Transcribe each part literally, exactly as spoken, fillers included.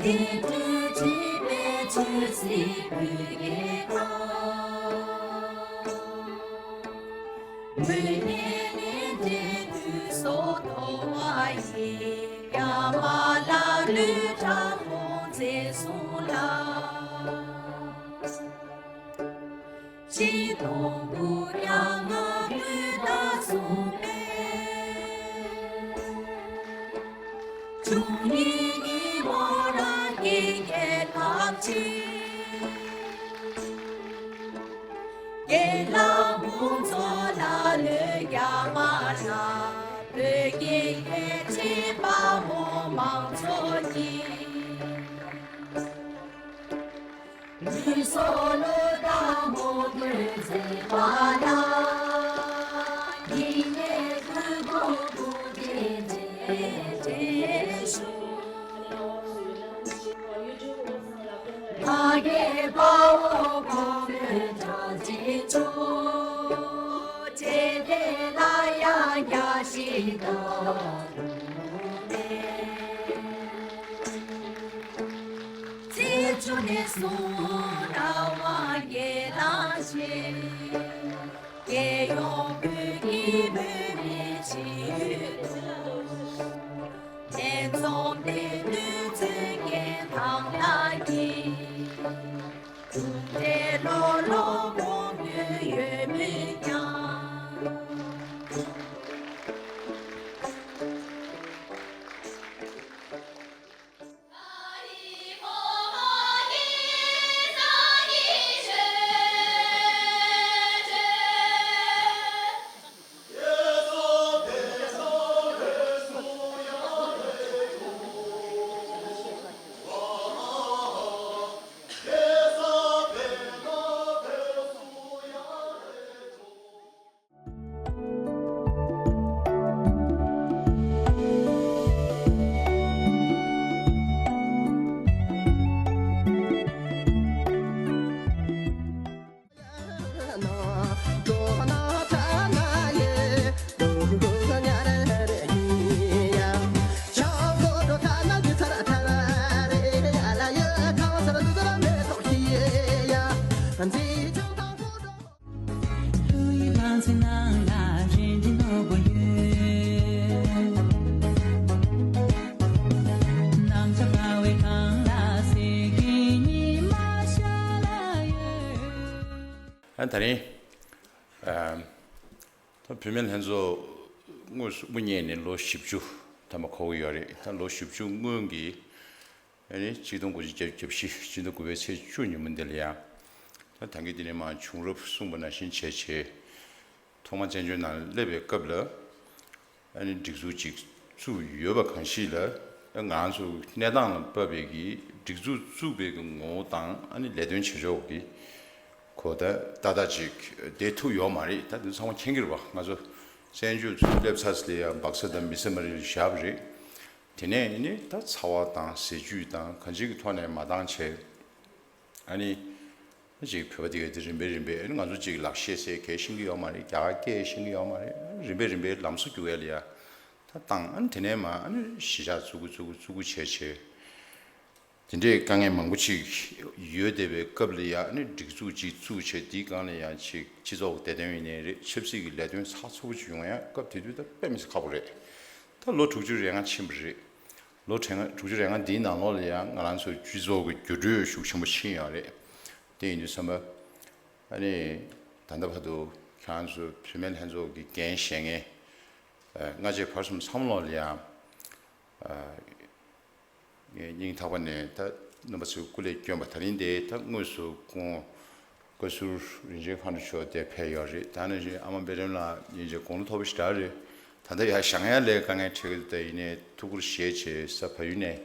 བདེ་འགྲོའི་དྲི་མེད་ཆོས་སྲིད་བོད་ཀྱི་ཁམས། མུན་ནས་ནི་འདྲེན་དུས་སུ་ཐོབ་པ་ཡི། ཡ་མ་ལ་ལུས་དྲང་མོ་མཛེས་སོང་ལ། ཤིང་སྡོང་བུ་ཡང་ང་མོས་ད་སོང་པས། བཅུ་གཉིས་ཉིན་མོ་རང་གི་རྒྱལ་ཁབ་ཅིག་རྒྱལ་ལ་ཕུན་ཚོགས་ལ་ལོས་རྒྱ་མ་ལ། བོད་ཀྱི་ཡེ་ཆེན་དཔའ་མོ་མང་ཚོགས་ཀྱིས། ལུས་སྲོག་བློས་བཏང་མོས་གུས་བརྩི་བ་ལ། ཡིད་ནས་གུས་བཀུར་དགུ་བདེན་རྗེས་དྲན་ཞུ། ཕ་གིའི་དཔའ་བོ་ཁོ་མོས་དྲག་ཅིག་བྱུང་། རྗེས་དེ་ལ་ཡང་རྒྱ་ཞིག་ཏུ། ཚེས་བཅུ་ནས་བཟུང་རང་དབང་སྒེར་ལངས་བྱེད། རྒྱལ་ཡོངས་བོད་ཀྱི་བུད་མེད་སྤྱི་འཐུས་ལྷན་འཛོམས་སྡེ་སྣོད་ཚོས་རྒན་ཐང་ལགས་ཀྱིས་གྲུབ་འབྲས་ལོག་ལོག་དགོངས་ཡོད་མོད་ཀྱང་། ཨ་ད་རིང་ཨ་ད་བུད་མེད་ལྷན་ཚོགས་དངོས་སུ་དབུ་བརྙེས་ནས་ལོ་བཞི་བཅུ་ཐམ་པ་འཁོར་གྱི་ཡོད་རེད། ད་ལོ་བཞི་བཅུ་སྔོན་གྱི་ཨ་ནི་ཆིག་སྟོང་དགུ་བརྒྱ་བརྒྱད་ཅུ་གྱ་བཞི་ཕྱི་ཟླ་དགུ་པའི་ཚེས་བཅུ་ཉིན་མོ་འདི་ལ་ཡང་། ད་ད་གིན་འདི་ནས་མར་བྱུང་རབས་གསུངས་པ་ནང་བཞིན་བྱས་བྱས། ཐོག་མར་བཙན་བྱོལ་ནང་སླེབས་པའི་སྐབས་ལ། ཨ་ནི་སྒྲིག་འཛུགས་ཅིག་བཙུགས་ཡོད་པ་གང་ཞིག་ལ། ང་ཚོ་གནས་སྟངས་ལ་བབས་པའི་གི་སྒྲིག་འཛུགས་བཙུགས་པའི་གི་ངོ་བོ་དང་། ཨ་ནི་ལས་དོན་བྱེད་ཕྱོགས་ཀྱི་གོ་བརྡ་ཏག་ཏག་ཅིག་བསྡད་ཐུབ་ཡོད་མ་རེད། ད་དེ་ཚང་མ་མཁྱེན་གྱི་རེད་པ། ང་ཚོ་བཙན་བྱོལ་ཚུར་སླེབས་ཚར་ཚེ་ལ་ཡང་སྦག་ས་དང་མི་ཚེ་མ་རིག་ལ་བཞག་པ་རེད། དེ་ནས་ནི་ད་ཚ་བ་དང་ཟས་བཅུད་དང་གང་ཅིའི་ཐོག་ནས་མ་འདང་བྱས། ཨ་ནི་ཅིག་བོད་པ་དེ་ག་དེ་རིམ་པས་རིམ་པས། ཨ་ནི་ང་ཚོ་ཅིག་ལག་ཤེས་ཟེར་གས་ཤེས་ཀྱི་ཡོད་མ་རེད། རྒྱ་གར་སྐད་ཤེས་ཀྱི་ཡོད་མ་རེད། རིམ་པས་རིམ་པས་ལམ་སང་རྒྱུག་ཡ་ལ་ཡ་ད་བཏང་། ཨ་ནི་དེ་ནས་མར་ཨ་ནི་གཞིས་ཆགས་བཙུགས་གི་བཙུགས་གི་བཙུགས་གི་བྱས་བྱས། དེ་འདྲའི་དཀའ་ངལ་མང་པོ་ཅིག་ཡོད་བསྡད་པའི་སྐབས་ལ་ཡ། ཨ་ནི་སྒྲིག་འཛུགས་ཅིག་བཙུགས་བྱས། དེའི་སྒང་ལ་ཡ་ཅིག་སྤྱི་ཚོགས་བདེ་དོན་ཡིན་ནའི་རེད། ཆབ་སྲིད་ཀྱི་ལས་དོན་ཚགས་ཚུད་པོ་ཅིག་ཡོང་ཡ་སྐབས་དེ་དུས་ད་དཔེ་མི་སྲིད་ཁག་པོ་རེད། ད་ལོ་དྲུག་ཅུ་རེ་ལྔ་ཕྱིན་པ་རེད། ལོ་དྲུག་ཅུ་རེ་ལྔ་འདིའི་ནང་ལོགས་ལ་ཡང་ང་རང་ཚོའི་སྤྱི་ཚོགས་ཀྱི་འགྱུར་འགྲོས་ཤུགས་ཆེན་པོ་ཕྱིན་ཡོད་རེད། དེ་ཡིན་དུས་ཙམ་པ། ཨ་ནི་ད་ལྟ་བར་དུ་ཁྱེད་རང་ཚོ་བུད་མེད་ལྷན་ཚོགས་ཀྱི་འགན་བཞེས་མཁན། ཨ་སྔ་རྗེས་བར་གསུམ་ཚང་མ་ལོགས་ལ་ཡང་། ཨ་ངས་སྙིང་ཐག་པ་ནས་ད་རྣམ་པ་ཚོའི་སྐུ་ལས་བསྐྱོན་པ། ད་རིང་འདི་ད་དངོས་སུ་ཁོང་བཀའ་ཟུར་རིན་ཆེན་མཁའ་འགྲོ་མཆོག་དེ་ཕེབས་ཡོད་རེད། ད་ནི་ཨ་མ་དཔལ་སྒྲོན་ལགས་སྙིང་རྗེ་དགུང་ལོ་མཐོ་པོ་ཞེ་དྲག་རེད། ད་ལྟ་ཡར་བཞེངས་ཡ་ལས་དཀའ་ངལ་འཕྲད་ཀྱི་འདུག་ད་ཡིན་ནའི་ཐུགས་ཁུར་བཞེས་བྱས་ས་ཕ་ཡུལ་ནས་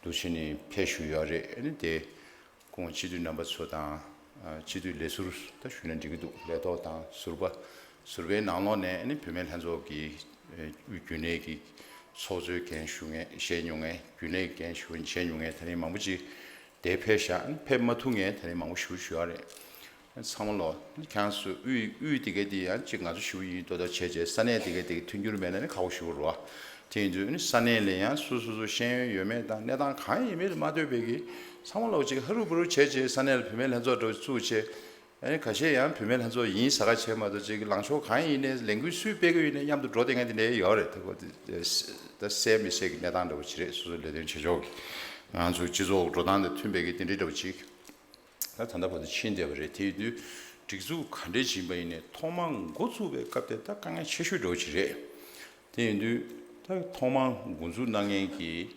འདུག་བྱས་ནས་ཕེབས་བཞུགས་ཡོད་རེད། ཨ་ནི་དེ་ཁོང་སྤྱི་འཐུས་རྣམ་པ་ཚོ་དང་། ཨ་སྤྱི་འཐུས་ལས་ཟུར་ད་ཞུས་ན་འགྲིག་གི་འདུག་ལས་ཐོག་དང་ཟུར་པ། ཟུར་པའི་ནང་ལོགས་ནས་ཨ་ནི་བུད་མེད་ལྷན་ཚོགས་ཀྱི་ཨ་དབུས་རྒྱུན་ལས་ཀྱི་ཚོགས་གཙོའི་འགན་ཞུ་མཁན་བཞེས་མྱོང་མཁན། རྒྱུན་ལས་ཀྱི་འགན་ཞུ་བཞེས་མྱོང་མཁན་དེ་རིང་མང་པོ་ཅིག་དེ་ཕེབས་ཤག་ཨ་ནི་ཕེབས་མ་ཐུབ་མཁན་དེ་རིང་མང་པོ་ཞེ་པོ་ཅིག་ཡོད་རེད། ཚང་མ་ལོ། ཁྱེད་རང་ཚོ་དབུས་དབུས་དེ་གའི་དེ་ཡང་གཅིག་ང་ཚོ་ཞུ་ཡིན་ཏོག་ཏོག་བྱས་བྱས། ས་གནས་དེ་གའི་དེ་གའི་མཐུན་འགྱུར་མེད་ན་ནི་ཁག་པོ་ཞེ་པོ་རེད་བ། དེ་ཡིན་དུས་ནི་ས་གནས་ལ་ཡང་སོ་སོ་སོ་ཤེས་ཡོན་ཡོད་མེད་དང་གནས་སྟངས་གང་ཡིན་མིན་ལ་མ་ལྟོས་པའི་གི་ཚང་མ་ལོག་ཅིག་ཧ་རུ་བུ་རུ་བྱས་བྱས་ས་གནས་ལ་བུད་མེད་ལྷན་ཚོགས་འདྲ་བོ་བཙུགས་བྱས། ཨ་ནི་ཁ་ཤས་ཡང་བུད་མེད་ལྷན་ཚོགས་ཡིན་ཟེར་ག་བྱས་མ་གཏོགས་ཅིག་ལངས་ཕྱོགས་གང་ཡིན་ནའི་ལས་འགུལ་སུས་སྤེལ་གི་ཡོད་ནའི་མཉམ་དུ་འགྲོ་བསྡད་མཁན་དེ་འདྲ་ཡོད་རེད། ད་གོ་ད་གསལ་མི་གསལ་གི་གནས་སྟངས་འདྲ་བོ་ཅིག་རེད། སོ་སོ་ལས་དོན་བྱེད་ཕྱོགས་ཀྱི་ང་ཚོ་སྤྱི་ཚོགས་འགྲོ་སྟངས་དང་མཐུན་པའི་གི་དེ་འདྲའི་འདྲ་བོ་ཅིག་ད་ད་ལྟ་བར་དུ་ཕྱིན་བསྡད་པ་རེད། དེ་ཡིན་དུས་སྒྲིག་འཛུགས་ག་འདྲས་ཅིག་ཡིན་པ་ཡིན་ནའི་ཐོག་མར་འགོ་བཙུགས་པའི་སྐབས་དེ་ད་དཀའ་ངལ་ཆེ་ཤོས་འདྲ་བོ་ཅིག་རེད། དེ་ཡིན་དུས་ད་ཐོག་མར་འགོ་འཛུགས་གནང་མཁན་གྱི་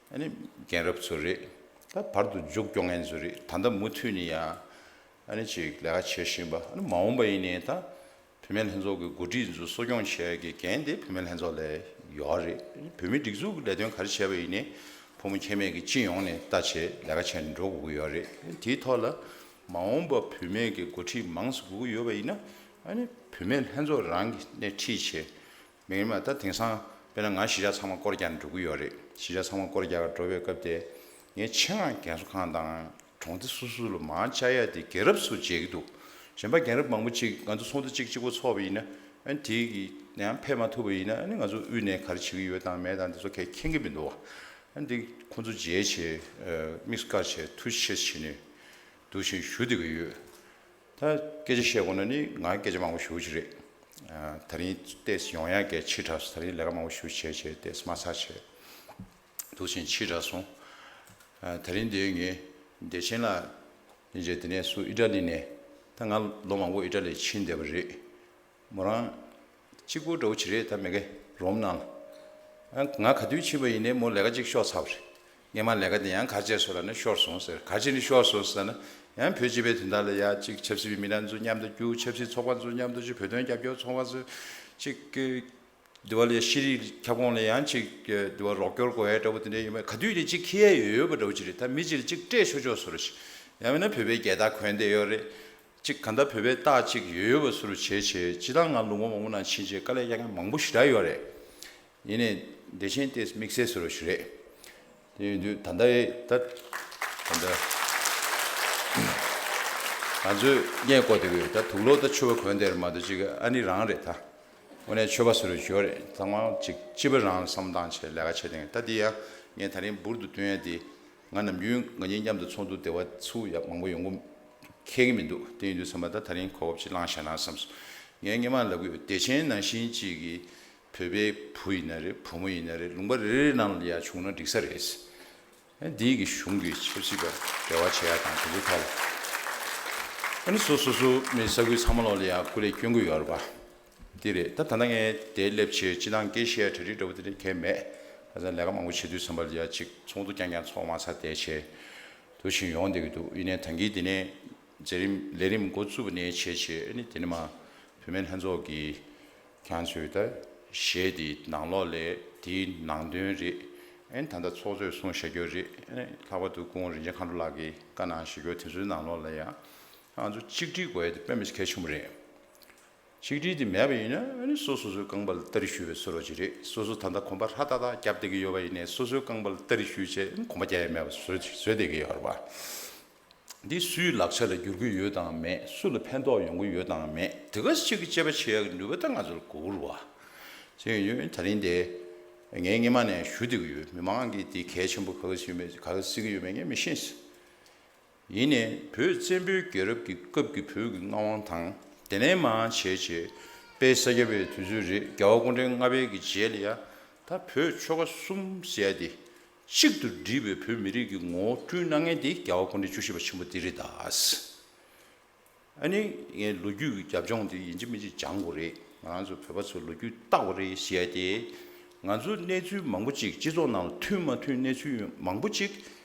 ཨ་ནི་རྒན་རབས་ཚོ་རེད། ད་བར་དུ་མཇུག་སྐྱོང་མཁན་ཚོ་རེད། ད་ལྟ་མུ་མཐུད་ནས་ཡང་ཨ་ནི་ཅིག་ལས་ཀ་བྱེད་བཞིན་པ། ཨ་ནི་མ་འོངས་པ་ཡིན་ནའི་ད་བུད་མེད་ལྷན་ཚོགས་ཀྱི་འགོ་ཁྲིད་ཚོ་གསོ་སྐྱོང་བྱེད་ཡག་གི་འགན་དེ་བུད་མེད་ལྷན་ཚོགས་ལ་ཡོད་རེད། བོད་མིའི་སྒྲིག་འཛུགས་ཀྱི་ལས་དོན་ག་རེ་བྱས་པ་ཡིན་ནའི་ཕོ་མོ་ཁྱད་མེད་ཀྱི་སྤྱི་ཡོངས་ནས་ལྟ་བྱས་ལས་ཀ་བྱས་ནས་འགྲོ་དགོས་ཀྱི་ཡོད་རེད། དེའི་ཐོག་ལ་མ་འོངས་པ་བུད་མེད་ཀྱི་འགོ་ཁྲིད་མང་ཙམ་དགོས་ཀྱི་ཡོད་པ་ཡིན་ན། ཨ་ནི་བུད་མེད་ལྷན་ཚོགས་རང་གི་སྣེ་ཁྲིད་བྱས། མིག་རིམ་ལ་ད་དེང་སང་དཔེར་ན་ང་གཞིས་ཆགས་ཚང་མ་སྐོར་རྒྱག་ནས་འགྲོ་གི་ཡོད་རེད། གཞིས་ཆགས་ཚང་མ་སྐོར་རྒྱག་ག་འགྲོ་བའི་སྐབས་དེ་ངས་ཆེད་མངགས་རྒན་གསོ་ཁང་དང་གྲོང་སྡེ་སོ་སོ་ལ་མར་བཅར་ཡ་དེ་རྒན་རབས་ཚོ་མཇལ་གྱི་འདུག་གཞན་པ་རྒན་རབས་མང་པོ་ཅིག་ང་ཚོ་ཚོགས་འདུ་གཅིག་གཅིག་པོ་ཚོགས་པ་ཡིན་ན། ཨ་ནི་དེ་གི་ཡང་ཕེབས་མ་ཐུབ་པ་ཡིན་ན། ཨ་ནི་ང་ཚོ་དབུས་ནས་ག་རེ་བྱེད་ཀྱི་ཡོད་དང་མེད་དང་དེ་ཚོ་གས་མཁྱེན་གྱི་མི་འདུག་ཨ་ནི་དེ་ཁོང་ཚོ་མཇལ་བྱས་དམིགས་སུ་བཀར་བྱས་ཐུགས་རྗེ་ཆེ་ཟེར་ནས་འདུག་བཞིན་ཞུ་བསྡད་ཀྱི་ཡོད། ད་སྐད་ཆ་བཤད་དགོས་ན་ནི་ང་སྐད་ཆ་མང་པོ་ཞུ་གི་རེད། ཨ། ད་རིང་ཏོག་ཙམ་ཡོང་ཡག་གི་ཕྱི་དྲགས་སོང་། ད་རིང་ལས་ཀ་མང་པོ་ཞིག་བྱས་བྱས་ཏོག་ཙམ་མ་ཚར་བྱས་འདུག་ཕྱིན་ཕྱི་དྲགས་སོང་། ཨ། ད་རིང་འདིར་ངས་བདེ་ཆེན་ལགས་ཡིན་བྱས་དེ་ནས་སུ་ཨི་ཊ་ལི་ནས། ད་ང་ལོ་མང་པོ་ཨི་ཊ་ལི་ཕྱིན་བསྡད་པ་རེད། མོ་རང་གཅིག་པུ་འདྲ་བོ་ཅིག་རེད། ད་མ་གི་རོམ་ནང་ལ། ཨ། ང་ག་དུས་ཕྱིན་པ་ཡིན་ནའི་མོ་ལས་ཀ་གཅིག་ཤོར་ཚར་བ་རེད། སྔོན་མ་ལས་ཀ་དེ་ཡང་ག་རེ་བྱས་སོང་ལབ་ན་ཤོར་སོང་ཟེར། ག་རེ་བྱས་ནས་ཤོར་སོང་ཟེར་ན། ཡང་བོད་སྤྱི་པའི་དོན་དག་ལ་ཡ་གཅིག་ཆབ་སྲིད་པའི་མི་སྣ་ཚོ་མཉམ་དུ་རྒྱུག་ཆབ་སྲིད་ཚོགས་པ་ཚོ་མཉམ་དུ་ཅིག་བོད་དོན་རྒྱབ་སྐྱོར་ཚོགས་པ་ཚོ་གཅིག་གི་འདི་བ་ལས་ཤེས་རིག་ཁྱབ་ཁོངས་ལ་ཡང་གཅིག་འདི་བ་རོགས་སྐྱོར་དགོས་ཡ་འདྲ་བོ་དེ་འདྲ་ཡོད་མེད། ག་དུས་ནས་གཅིག་འཁྱེར་ཡ་ཡོད་ཡོད་པ་འདྲ་བོ་ཅིག་རེད། ད་མི་གཅིག་ལ་གཅིག་སྤྲད་ཆོག་ཆོག་བཟོ་འདྲ་ཞིག་ཡང་མིན་ན་བོད་པའི་རྒྱལ་རྟགས་གོན་བསྡད་ཡོད་རེད། གཅིག་གང་ལྟར་བོད་པའི་རྟགས་གཅིག་ཡོད་ཡོད་པ་བཟོ་འདྲ་བྱས་བྱས། སྤྱིར་བཏང་ང་ལུང་པ་མང་པོ་ནང་ཕྱིན་བྱས་དཀའ་ལས་རྒྱག་མཁན་མང་པོ་ཞེ་དྲག་ཡོད་རེད། ཡིན་ནའི་བདེ་ཆེན་ཏོག་ཙམ་དམིགས་བསལ་བཟོ་འདྲ་ཞིག་རེད། དེ་ཡིན་དུས་ད་ལྟ་ད་ད་ལྟ་ང་ཚོས་སྔས་མགོ་དེ་གི་ད་དུག་ལོག་ད་ཕྱུ་པ་གོན་བསྡད་རེད་མ་གཏོགས་གཅིག་ཨ་ནི་རང་རེད་ད། དངོས་གནས་ཆོས་པ་བཟོ་འདྲ་ཞིག་ཡོད་རེད། ཚང་མ་གཅིག་སྤྱི་པ་རང་ལ་བསམ་བློ་བཏང་བྱས་ལས་ཀ་བྱས་བསྡད་མཁན། ད་འདི་ཡང་ངས་ད་རིང་འབུར་དུ་བཏོན་ཡ་དེ། ང་ནམ་རྒྱུན་ང་གཉིས་མཉམ་དུ་ཚོགས་འདུ་དེ་བ་ཚུགས་ཡག་མང་པོ་ཡོང་གི་ཁེལ་གི་མི་འདུག་དེ་ཡིན་དུས་ཙམ་པ་ད་ད་རིང་གོ་སྐབས་ཅིག་བླངས་བཞག་ན་བསམ་སོང་། ངས་སྔོན་མ་ལབ་གི་ཡོད། བདེ་ཆེན་ནང་བཞིན་ཅིག་གི་བོད་པའི་བུ་ཡིན་ན་རེད། བུ་མོ་ཡིན་ན་རེད། ལུང་པ་རེ་རེ་ནང་ལ་ཡ་བྱུང་ན་འགྲིག་ས་རེད། ཨ། འདི་གི་གཞུང་གི་ཆབ་སྲིད་པ་འབྲེལ་བ་བྱེད་ཡ་དང་དེ་ཚོའི་ཐོག་ལ། ཨ་ནི་སོ་སོ་སོ་མི་ས་ཁུལ་ཚང་མ་ལོག་ལ་ཡ་སྐུ་ལས་སྐྱོན་གི་ཡོད་རེད་པ། འདི་རེད། ད་ད་ལྟ་ངས་དེ་སླེབས་བྱས་སྤྱི་བཏང་སྐད་བཤད་གྲ་སྒྲིག་འདྲ་བོ་དེ་འདྲ་གང་ཡང་མེད། ཁ་སང་ལས་ཀ་མང་པོ་བྱེད་དུས་ཙམ་པ་ལ་ཡ་གཅིག་ཚོགས་འདུ་རྐྱང་རྐྱང་ཚོགས་མ་ཚར་བསྡད་བྱས་འདུག་བཞིན་ཡོང་བསྡད་ཀྱི་འདུག་ཡིན་ནའི་ད་གིན་དེ་ནས་མཛད་རིམ་ལས་རིམ་འགོ་བཙུགས་པ་ནས་བྱས་བྱས། ཨ་ནི་དེ་ནས་མར་བུད་མེད་ལྷན་ཚོགས་ཀྱི་ཁྱེད་རང་ཚོའི་ད་གཞས་དེའི་ནང་ལོགས་ལ་དེའི་ནང་དོན་རེད། ཨ་ནི་ད་ལྟ་ཚོགས་གཙོས་གསུངས་བཞག་རྒྱུ་རེད། ཨ་ནི་ལྷག་པར་དུ་སྐུ་ངོ་རིན་ཆེན་མཁའ་འགྲོ་ལགས་ཀྱིས་བཀའ་གནང་བཞག་རྒྱུ་དེ་ཚོའི་ནང་ལོགས་ལ་ཡང་ང་ཚོ་གཅིག་སྒྲིལ་དགོས་ཡ་དེ་དཔེ་མི་སྲིད་གལ་ཆེན་པོ་རེད། ཆིག་སྒྲིལ་དེ་མེད་པ་ཡིན་ན། ཨ་ནི་སོ་སོ་སོའི་རྐང་པ་ལ་སྟ་རེ་གཞུས་པའི་བཟོ་འདྲ་ཅིག་རེད། སོ་སོ་ད་ལྟ་གོམ་པ་ཧྲ་ཏག་ཏག་བརྒྱབ་བསྡད་ཀྱི་ཡོད་པ་ཡིན་ནའི་སོ་སོའི་རྐང་པ་ལ་སྟ་རེ་གཞུས་བྱས་གོམ་པ་རྒྱག་ཡ་མེད་པ་བཟོ་བཟོས་བསྡད་ཀྱི་ཡོད་རེད་པ། འདི་སུའི་ལག་ཆ་ལ་འགྱུར་གྱི་ཡོད་དང་མེད། སུ་ལ་ཕན་ཐོགས་ཡོང་གི་ཡོད་དང་མེད། དེ་ག་ཅིག་གི་དཔྱད་པ་བྱེད་ཡ་གི་ནུས་པ་ད་ང་ཚོར་དགོས་རེད་པ། དེ་ཡིན་དུས་ད་རིང་དེ་ངས་སྔོན་མ་ནས་ཞུ་བསྡད་ཀྱི་ཡོད། མི་མང་གིས་འདི་གལ་ཆེན་པོ་ག་ག་ཞིག་ཡོད་མེད་ག་ག་བརྩི་གི་ཡོད་མེད་ངས་མི་ཤེས། ཡིན་ནའི་བོད་བཙན་པོའི་རྒྱལ་རབས་ཀྱི་སྐབས་ཀྱི་བོད་ཀྱི་མངའ་དབང་དང་། དེ་ནས་མར་བྱས་བྱས་དཔལ་ས་སྐྱ་པའི་དུས་ཚོད་རེད། རྒྱལ་བ་སྐུ་ཕྲེང་ལྔ་པའི་གི་རྗེས་ལ་ཡ་ད་བོད་ཆོལ་ཁ་གསུམ་ཟེར་ཡ་དེ་གཅིག་ཏུ་སྒྲིལ་བའི་བོད་མི་རིགས་ཀྱི་ངོ་བོ་བསྐྲུན་གནང་མཁན་དེ་རྒྱལ་བ་སྐུ་ཕྲེང་བཅུ་བཞི་པ་ཆེན་པོ་འདི་རེད་ད། ཨ་ནི་ངས་ལོ་རྒྱུས་ཀྱི་རྒྱབ་ལྗོངས་དེ་ཡིན་གཅིག་མིན་གཅིག་སྦྱང་དགོས་རེད། ང་རང་ཚོ་བོད་པ་ཚོ་ལོ་རྒྱུས་བལྟ་དགོས་རེད་ཟེར་ཡ་དེ། ང་ཚོ་གནས་ཚུལ་མང་པོ་ཅིག་སྤྱི་ཚོགས་ནང་ལ་མཐུན་མ་མཐུན་གནས་ཚུལ་མང་པོ་ཅིག་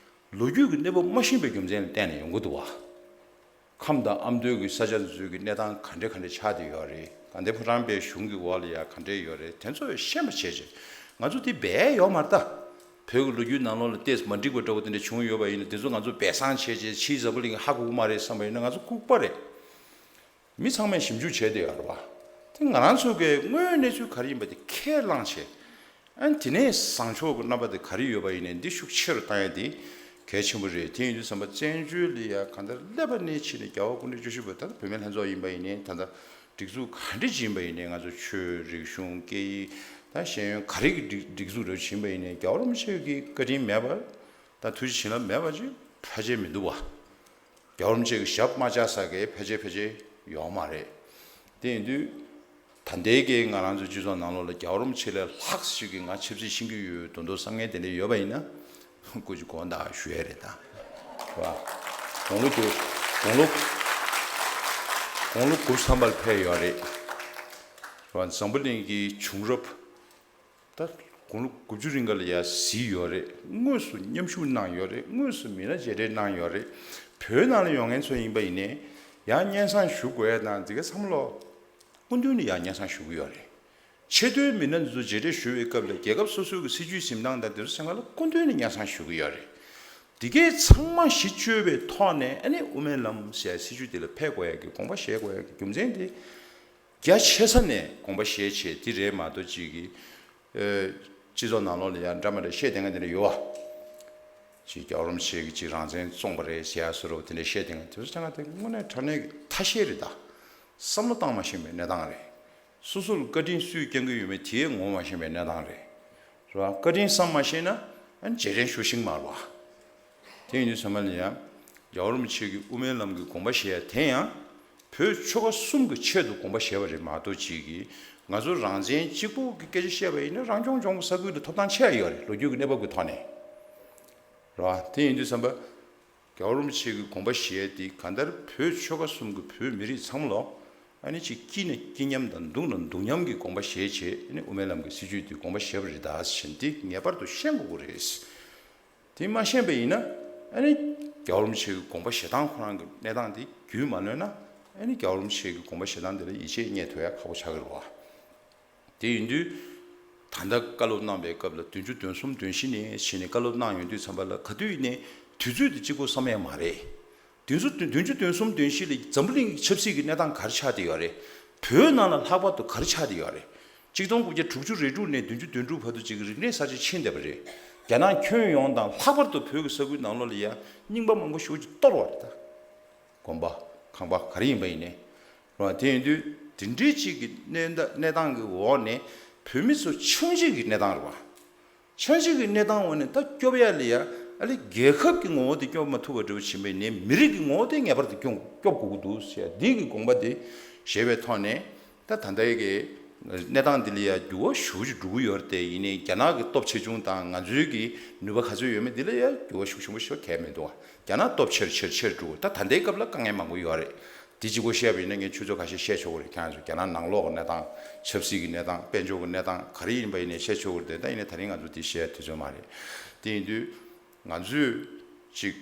ལོ་རྒྱུས་ཀྱི་གནས་བབ་མ་ཤེས་པའི་རྒྱུ་མཚན་ལ་བརྟེན་ནས་ཡོང་གི་འདུག་བ། ཁམས་དང་ཨ་མདོའི་གི་ས་ཆ་ཚོའི་གི་གནས་སྟངས་ག་འདྲས་ག་འདྲས་ཆགས་བསྡད་ཡོད་རེད། དགའ་ལྡན་ཕོ་བྲང་པའི་གཞུང་གི་འོག་ལ་ཡ་ག་འདྲས་ཡོད་རེད། དེ་ཚོ་ཤེས་པ་བྱས་བྱས་ང་ཚོ་དེ་སྦས་ཡོད་མ་རེད་ད། བོད་ཀྱི་ལོ་རྒྱུས་ནང་ལོགས་ལ་ཏོག་ཙམ་མ་འགྲིག་པ་འདྲ་བོ་དེ་འདྲ་བྱུང་ཡོད་པ་ཡིན་ན། དེ་ཚོ་ང་ཚོ་སྦས་གསང་བྱས་བྱས་ཕྱིའི་འཛམ་བུ་གླིང་ཧ་གོ་གི་མ་རེད་བསམ་པ་ཡིན་ན་ང་ཚོ་ལྐུགས་པ་རེད། མི་ཚང་མས་ཞིབ་འཇུག་བྱས་བསྡད་ཡོད་རེད་བ། དེ་ང་རང་ཚོ་གིས་དངོས་ཡོད་གནས་ཚུལ་ག་རེ་ཡིན་པ་དེ་ཁས་བླངས་བྱས། ཨ་ནི་དེ་ནས་བཟང་ཕྱོགས་ཀྱི་རྣམ་པ་དེ་ག་རེ་ཡོད་པ་ཡིན་ནའི་འདི་ཤུགས་ཆེ་རུ་བཏང་ཡ་དེ་གལ་ཆེན་པོ་རེད། དེ་ཡིན་དུས་ཙམ་པ་བཙན་བྱོལ་ལ་ཡ་གང་ལྟར་སླེབས་པ་ནས་ཕྱིན་ནས་རྒྱལ་བ་སྐུ་ཕྲེང་བཅུ་བཞི་པ་ད་ལྟ་བུད་མེད་ལྷན་ཚོགས་ཡིན་པ་ཡིན་ནའི་ད་ལྟ་ སྒྲིག་འཛུགས་ག་འདྲ་ཅིག་ཡིན་པ་ཡིན་ནའི་ང་ཚོ་ཆོས་རིག་གཞུང་སྐད་ཡིག་དང་ཤེས་ཡོན་ག་རེ་གི་སྒྲིག་སྒྲིག་འཛུགས་རེ་ཞིག་ཡིན་པ་ཡིན་ནའི་རྒྱལ་བ་རིན་པོ་ཆེ་གི་བཀའ་དྲིན་མེད་པར་དང་ཐུགས་རྗེ་བྱིན་རླབས་མེད་པ་ཅིག་ཕལ་ཆེར་མི་འདུག་བ། རྒྱལ་བ་རིན་པོ་ཆེ་གི་ཞབས་མ་བཅགས་ས་གའི་ཕལ་ཆེར་ཕལ་ཆེར་ཡོད་མ་རེད། དེ་ཡིན་དུས། ད་ལྟའི་གི་ང་རང་ཚོའི་སྤྱི་ཚོགས་ནང་ལོགས་ལ་རྒྱལ་བ་རིན་པོ་ཆེ་ལས་ལྷག་ཞིག་གི་ང་ཆབ་སྲིད་ཤེས་ཀྱི་ཡོད་དོན་དུ་བསམ་མཁན་དེ་འདྲ་ཡོད་པ་ཡིན་ན་སྐུ་མཁྱེན་དགོངས་དག་ཞུ་ཡས་རེད་ད། བ། དགུང་ལོ་དགུ། དགུང་ལོ། དགུང་ལོ་དགུ་ཐམ་པ་ལ་ཕེབས་ཡོད་རེད། བ། འཛམ་བུ་གླིང་གི་བྱུང་རབས། ད་དགུང་ལོ་དགུ་བཅུ་རིང་ག་ལ་ཡ་གཟིགས་ཡོད་རེད། དངོས་སུ་མཉམ་ཞུགས་གནང་ཡོད་རེད། དངོས་སུ་མི་སྣ་མཇལ་འཕྲད་གནང་ཡོད་རེད། བོད་ནང་ལ་ཡོང་མཁན་ཚོ་ཡིན་པ་ཡིན་ནའི་ཡང་སྙན་སེང་ཞུ་དགོས་ཡ་དང་འདི་ག་བསམ་བློ། སྐུ་མདུན་ནས་ཡང་སྙན་སེང་ཞུ་གི་ཡོད་རེད། ཆེས་མཐོའི་མི་སྣ་འདི་ཚོ་མཇལ་འཕྲད་ཞུ་བའི་སྐབས་ལ་རྒྱལ་ཁབ་སོ་སོའི་གི་སྲིད་ཇུས་འཛིན་སྟངས་དང་དེ་ཚོ་ཚང་མ་ལ་སྐུ་མདུན་ནས་སྙན་སེང་ཞུ་གི་ཡོད་རེད། འདི་གའི་ཚང་མ་གཞི་བཅོལ་བའི་ཐོག་ནས་ཨ་ནི་དབུ་མའི་ལམ་ཟེར་སྲིད་ཇུས་འདི་ལ་ཕེབས་དགོས་ཡ་གི་དགོངས་པ་བཞེས་དགོས་ཡ་གི་རྒྱུ་མཚན་དེ། རྒྱ་ཆེ་ས་ནས་དགོངས་པ་བཞེས་བྱས་འདི་རེད་མ་གཏོགས་ཅིག་གི་ཨེ། སྤྱི་ཚོགས་ནང་ལོགས་ལ་ཡང་འདྲ་མི་འདྲ་བཤད་བསྡད་མཁན་དེ་འདྲ་ཡོད་བ། ཅིག་རྒྱལ་བ་རིན་པོ་ཆེ་གིས་ཅིག་རང་བཙན་བཙོངས་པ་རེད་ཟེར་ཡ་བཟོ་འདྲ་དེ་འདྲ་བཤད་བསྡད་མཁན་དེ་ཚོ་ཆ་ང་དེ་དངོས་གནས་དྲང་གནས་ཀྱི་ཐ་ཤལ་རེད་ད། བསམ་བློ་བཏང་མ་ཤེས་པའི་གནས་སྟངས་རེད། སོ་སོ་ལ་བཀའ་དྲིན་སུས་བསྐྱང་གི་ཡོད་མེད་དེའི་ངོ་མ་ཤེས་པའི་གནས་སྟངས་རེད། རེད་བ། བཀའ་དྲིན་བསམ་མ་ཤེས་ན་ཨ་ནི་རྗེས་དྲན་ཞུ་ཤེས་མ་རེད་བ། དེ་ཡིན་དུས་ཚང་མ་ལ་ཡང་རྒྱལ་བ་རིན་པོ་ཆེ་གི་དབུ་མའི་ལམ་གྱི་དགོངས་པ་བཞེས་ཡ་དེ་ཡང་བོད་ཆོལ་ཁ་གསུམ་གྱི་ཆེད་དུ་དགོངས་པ་བཞེས་པ་རེད་མ་གཏོགས་ཅིག་གིས་ང་ཚོ་རང་བཙན་གཅིག་པུ་གི་སྐད་ཆ་བཤད་པ་ཡིན་ན་རང་སྐྱོང་ལྗོངས་ཀྱི་ས་ཁུལ་ལ་ཐོབ་ཐང་ཆེ་བ་ཡོད་རེད། ལོ་རྒྱུས་ཀྱི་གནས་བབ་ཀྱི་ཐོག་ནས་རེད་བ། དེ་ཡིན་དུས་ཙམ་པ་རྒྱལ་བ་རིན་པོ་ཆེ་གི་དགོངས་པ་བཞེས་ཡ་དེ་གང་ལྟར་བོད་ཆོལ་ཁ་གསུམ་གྱི་བོད་མི་རིགས་ཚང་མ་ལོ་ཨ་ནི་ཅིག་སྐྱིད་ན་སྐྱིད་མཉམ་དང་སྡུག་ན་སྡུག་མཉམ་གྱི་དགོངས་པ་བཞེས་བྱས་ཨ་ནི་དབུ་མའི་ལམ་གྱི་སྲིད་བྱུས་དེ་དགོངས་པ་བཞེས་པ་རེད་ད་ཟེར་བཞིན་དེ་ངེས་པར་དུ་ཤེས་དགོས་ཀྱི་རེད། དེ་མ་ཤེས་པ་ཡིན་ན་ཨ་ནི་རྒྱལ་བ་རིན་པོ་ཆེ་གི་དགོངས་པ་བཞེས་སྟངས་ཁོ་རང་གི་གནས་སྟངས་དེ་རྒྱུས་མ་ལོན་ན་ཨ་ནི་རྒྱལ་བ་རིན་པོ་ཆེ་གི་དགོངས་པ་བཞེས་སྟངས་དེ་ལ་ཡིད་ཆེས་རྙེད་ཐུབ་ཡ་ཁག་པོ་ཆགས་ཀྱི་རེད་བ། དེ་ཡིན་དུས་ད་ལྟ་བཀའ་སློབ་གནང་བའི་སྐབས་ལ་བདུན་ཅུ་དོན་གསུམ་དོན་བཞི་ནས་བྱས་ནས་བཀའ་སློབ་གནང་ཡོང་དུས་ཙམ་པ་ལ་ག་དུས་ཡིན་ནའི་དུས་ཚོད་དེ་གཅིག་པོ་བསམ་ཡ་མ་རེད། དུས་ཚོད་བདུན་ཅུ་དོན་གསུམ་དོན་བཞི་ལ་འཛམ་བུ་གླིང་གི་ཆབ་སྲིད་ཀྱི་གནས་སྟངས་ག་རེ་ཆགས་བསྡད་ཡོད་རེད། བོད་ནང་ལ་ལྷག་པར་དུ་ག་རེ་ཆགས་བསྡད་ཡོད་རེད། གཅིག་སྟོང་དགུ་བརྒྱ་དྲུག་ཅུ་རེ་དྲུག་ནས་བདུན་ཅུ་དོན་དྲུག་བར་དུ་ཅིག་རིག་གནས་གསར་བརྗེ་ཕྱིན་བསྡད་པ་རེད། རྒྱ་ནག་ཁྱོན་ཡོངས་དང་ལྷག་པར་དུ་བོད་ཀྱི་ས་ཁུལ་ནང་ལོགས་ལ་ཡ་རྙིང་པ་མང་པོ་ཞེ་པོ་ཅིག་གཏོར་བ་རེད་ད། དགོན་པ། ཁང་པ་ག་རེ་ཡིན་པ་ཡིན་ནའི། རེད་བ། དེ་ཡིན་དུས་དེ་འདྲའི་ཅིག་གི་གནས་གནས་སྟངས་ཀྱི་འོག་ནས་བོད་མི་ཚོ་ཆགས་འཇིག་གི་གནས་སྟངས་རེད་བ། ཆགས་འཇིག་གི་གནས་སྟངས་འོག་ནས་ད་སྐྱོབ་ཡ་ལ་ཡ་ཨ་ལེ་རྒྱལ་ཁབ་ཀྱི་ངོ་བོ་དེ་སྐྱོབ་མ་ཐུབ་པ་འདྲ་བོ་ཕྱིན་པ་ཡིན་ནའི་མི་རིགས་ཀྱི་ངོ་བོ་དེ་ངེས་པར་དུ་སྐྱོབ་སྐྱོབ་དགོས་ཀྱི་འདུག་ཟེར་ཡ་འདི་གི་དགོངས་པ་དེ་བཞེས་པའི་ཐོག་ནས། ད་ད་ལྟའི་གི་གནས་སྟངས་འདི་ལ་ཡང་འགྱུར་བ་ཞེ་པོ་ཅིག་འགྲོ་གི་ཡོད་རེད་དེ། ཡིན་ནའི་རྒྱ་ནག་གི་སྟོབས་ཆེ་ཆུང་དང་ང་ཚོའི་གི་ནུས་པ་ག་ཚོད་ཡོད་མེད་འདི་ལ་ཡང་འགྱུར་བ་ཤུགས་ཆེན་པོ་ཞིག་གང་ཡང་མི་འདུག་རྒྱ་ནག་སྟོབས་ཆེར་ཆེར་ཆེར་འགྲོ། ད་ད་ལྟའི་སྐབས་ལ་དཀའ་ངལ་མང་པོ་ཡོད་རེད། འདི་གཅིག་པོ་བཤད་པ་ཡིན་ན་ངས་ཆུ་ཚོད་ཁ་ཤས་བཤད་ཆོག་གི་རེད། ཁྱེད་རང་ཚོ་རྒྱ་ནག་ནང་ལོགས་ཀྱི་གནས་སྟངས། ཆབ་སྲིད་ཀྱི་གནས་སྟངས། དཔལ་འབྱོར་གྱི་གནས་སྟངས་ག་རེ་ཡིན་པ་ཡིན་ནའི་བཤད་ཆོག་གི་རེད་དེ། ད་ཡིན་ནའི་ད་རིང་ང་ཚོ་འདི་བཤད་དུས་ཚོད་མ་རེད། དེ་ཡིན་དུས་ང་ཚོས་ཅིག་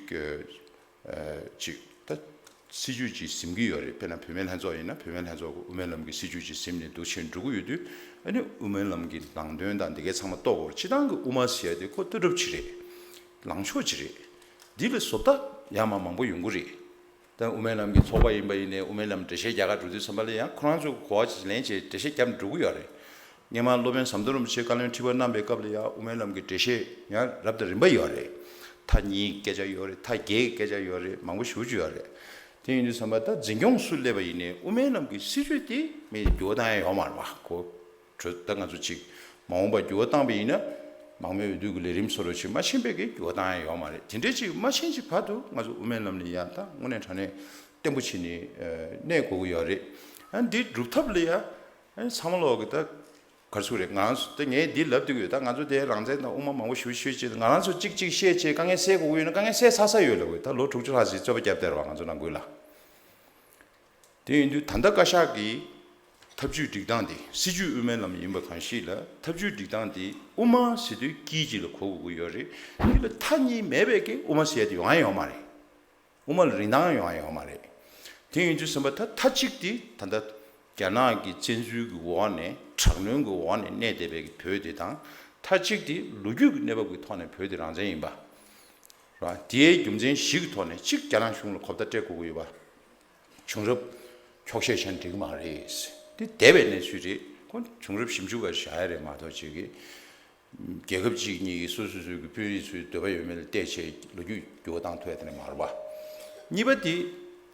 ཅིག་ད་སྲིད་ཇུས་ཅིག་ཟིན་གྱི་ཡོད་རེད། དཔེར་ན་བུད་མེད་ལྷན་ཚོགས་ཡིན་ན་བུད་མེད་ལྷན་ཚོགས་ཀྱི་དབུ་མའི་ལམ་གྱི་སྲིད་ཇུས་ཅིག་ཟིན་ནས་འདུག་ཕྱིན་འགྲོ་གི་ཡོད་དུས། ཨ་ནི་དབུ་མའི་ལམ་གྱི་ནང་དོན་དང་འདི་གའི་ཚང་མ་རྟོགས་དགོས་རེད། སྤྱིར་བཏང་གི་དབུ་མ་ཟེར་ཡ་དེ་ཁོ་ལྟ་གྲུབ་ཅིག་རེད། ལངས་ཕྱོགས་ཅིག་རེད། འདི་ལ་བཟོ་ལྟ་ཡང་མ་མང་པོ་ཡོང་གི་རེད། ད་དབུ་མའི་ལམ་གྱི་ཚོགས་པ་ཡིན་པ་ཡིན་ནའི་དབུ་མའི་ལམ་འགྲེལ་བཤད་རྒྱག་ག་འགྲོ་དུས་ཙམ་པ་ལ་ཡང་ཁོ་རང་ཚོ་གོ་བ་ཅིག་ལེན་བྱས་འགྲེལ་བཤད་རྒྱབ་འགྲོ་གི་ཡོད་རེད། སྔོན་མ་སློབ་དཔོན་ཟམ་གདོང་རིན་པོ་ཆེ་བཀའ་བློན་ཁྲི་པ་གནང་པའི་སྐབས་ལ་ཡང་དབུ་མའི་ལམ་གྱི་འགྲེལ་བཤད་ཡང་རབ་དང་རིམ་པ་ཡོད་རེད། མཐའ་གཉིས་ཀྱི་སྐད་ཆ་ཡོད་རེད། མཐའ་བརྒྱད་ཀྱི་སྐད་ཆ་ཡོད་རེད། མང་པོ་ཞེ་པོ་ཅིག་ཡོད་རེད། དེ་ཡིན་དུས་ཙམ་པ་ད་འཛིན་སྐྱོང་སུ་སླེབས་པ་ཡིན་ནའི་དབུ་མའི་ལམ་གྱི་སྲིད་བྱུས་དེ་མི་འགྱུར་བ་བཏང་ཡ་ཡོད་མ་རེད་པ། ཁོ་གྲོས་ད་ང་ཚོ་ཅིག་མ་འོངས་པ་འགྱུར་བ་བཏང་པ་ཡིན་ན་མང་མོས་འོས་བསྡུ་གི་ལས་རིམ་སོགས་ལ་ཅིག་མ་ཕྱིན་པའི་གི་འགྱུར་བ་བཏང་ཡ་ཡོད་མ་རེད། དེ་འདྲའི་ཅིག་མ་ཕྱིན་ཅིག་བར་དུ་ང་ཚོ་དབུ་མའི་ལམ་ལ་ཡ་ད་དངོས་གནས་དྲང་གནས་བརྟན་པོ་བྱས་ནས་གནས་དགོས་ཀྱི་ཡོད་རེད། ཨ་འདི་སྒྲུབ་ཐབས་ལ་ཡ་ཨ་ཚང་མ་ལོག་གི་ད། ག་རེ་ཟེར་དགོས་རེད། ང་རང་ཚོ་ད་ངས་འདི་ལབ་བསྡད་ཀྱི་ཡོད། ད་ང་ཚོ་དེ་རང་བཙན་དང་དབུ་མ་མང་པོ་ཞུ་ཞུ་བྱས། ང་རང་ཚོ་གཅིག་གཅིག་བཤད་བྱས་དཀའ་ངལ་སེལ་དགོས་ཀྱི་ཡོད་ན་དཀའ་ངལ་སེལ་ཚར་ཚར་ཡོད་ལབ་དགོས། ད་ལོ་དྲུག་ཅུ་ལྷག་ཙམ་རྩོད་པ་བརྒྱབ་བསྡད་རེད་བ་ང་ཚོ་ནང་ཁུལ་ལ། དེ་ཡིན་དུས་ད་ལྟ་བཀའ་ཤག་གི་ཐབས་ཇུས་སྒྲིག་སྟངས་དེ་སྲིད་བྱུས་དབུ་མའི་ལམ་ཡིན་པ་གང་ཞིག་ལ་ཐབས་ཇུས་སྒྲིག་སྟངས་དེ་དབུ་མ་ཟེར་དུས་དཀྱིལ་གཅིག་ལ་གོ་དགོས་ཀྱི་ཡོད་རེད། དེ་ལ་མཐའ་གཉིས་མེད་པའི་གི་དབུ་མ་ཟེར་ཡ་དེ་ཡོང་ཡ་ཡོད་མ་རེད། དབུ་མ་ལ་རིན་ཐང་ཡོང་ཡ་ཡོད་མ་རེད། དེ་ཡིན་དུས་ཙམ་པ་ད་མཐའ་གཅིག་དེ་ད་ལྟ་རྒྱ་ནག་གི་བཙན་འཛུལ་གྱི་འོག་ནས་དྲག་གནོན་གྱི་འོག་ནས་གནས་བསྡད་པའི་བོད་དེ་དང་། མཐའ་གཅིག་དེ་ལོ་རྒྱུས་ཀྱི་གནས་བབ་ཀྱི་ཐོག་ནས་བོད་དེ་རང་བཙན་ཡིན་པ། རེད་བ། དེའི་རྒྱུ་མཚན་བཞི་གི་ཐོག་ནས་གཅིག་རྒྱ་ནག་གཞུང་ལ་གོ་བརྡ་སྤྲད་དགོས་ཀྱི་ཡོད་པ། བྱུང་རབས་འཁྱོག་བཤད་བྱས་ན་འགྲིག་གི་མ་རེད། དེ་འདས་པའི་གནས་ཚུལ་རེད། ཁོ་བྱུང་རབས་ཞིབ་འཇུག་པར་བཞག་ཡ་རེད་མ་གཏོགས་ཅིག་གི་རྒྱལ་ཁབ་གཅིག་གཉིས་ཀྱི་སོ་སོ་སོའི་གི་དཔོན་རིགས་ཚོའི་འདོད་པ་ཡོད་མེད་ལ་བལྟས་བྱས་ལོ་རྒྱུས་འགྱུར་བ་བཏང་ཐུབ་ཡ་དེ་འདྲ་མ་རེད་པ། གཉིས་པ་དེ་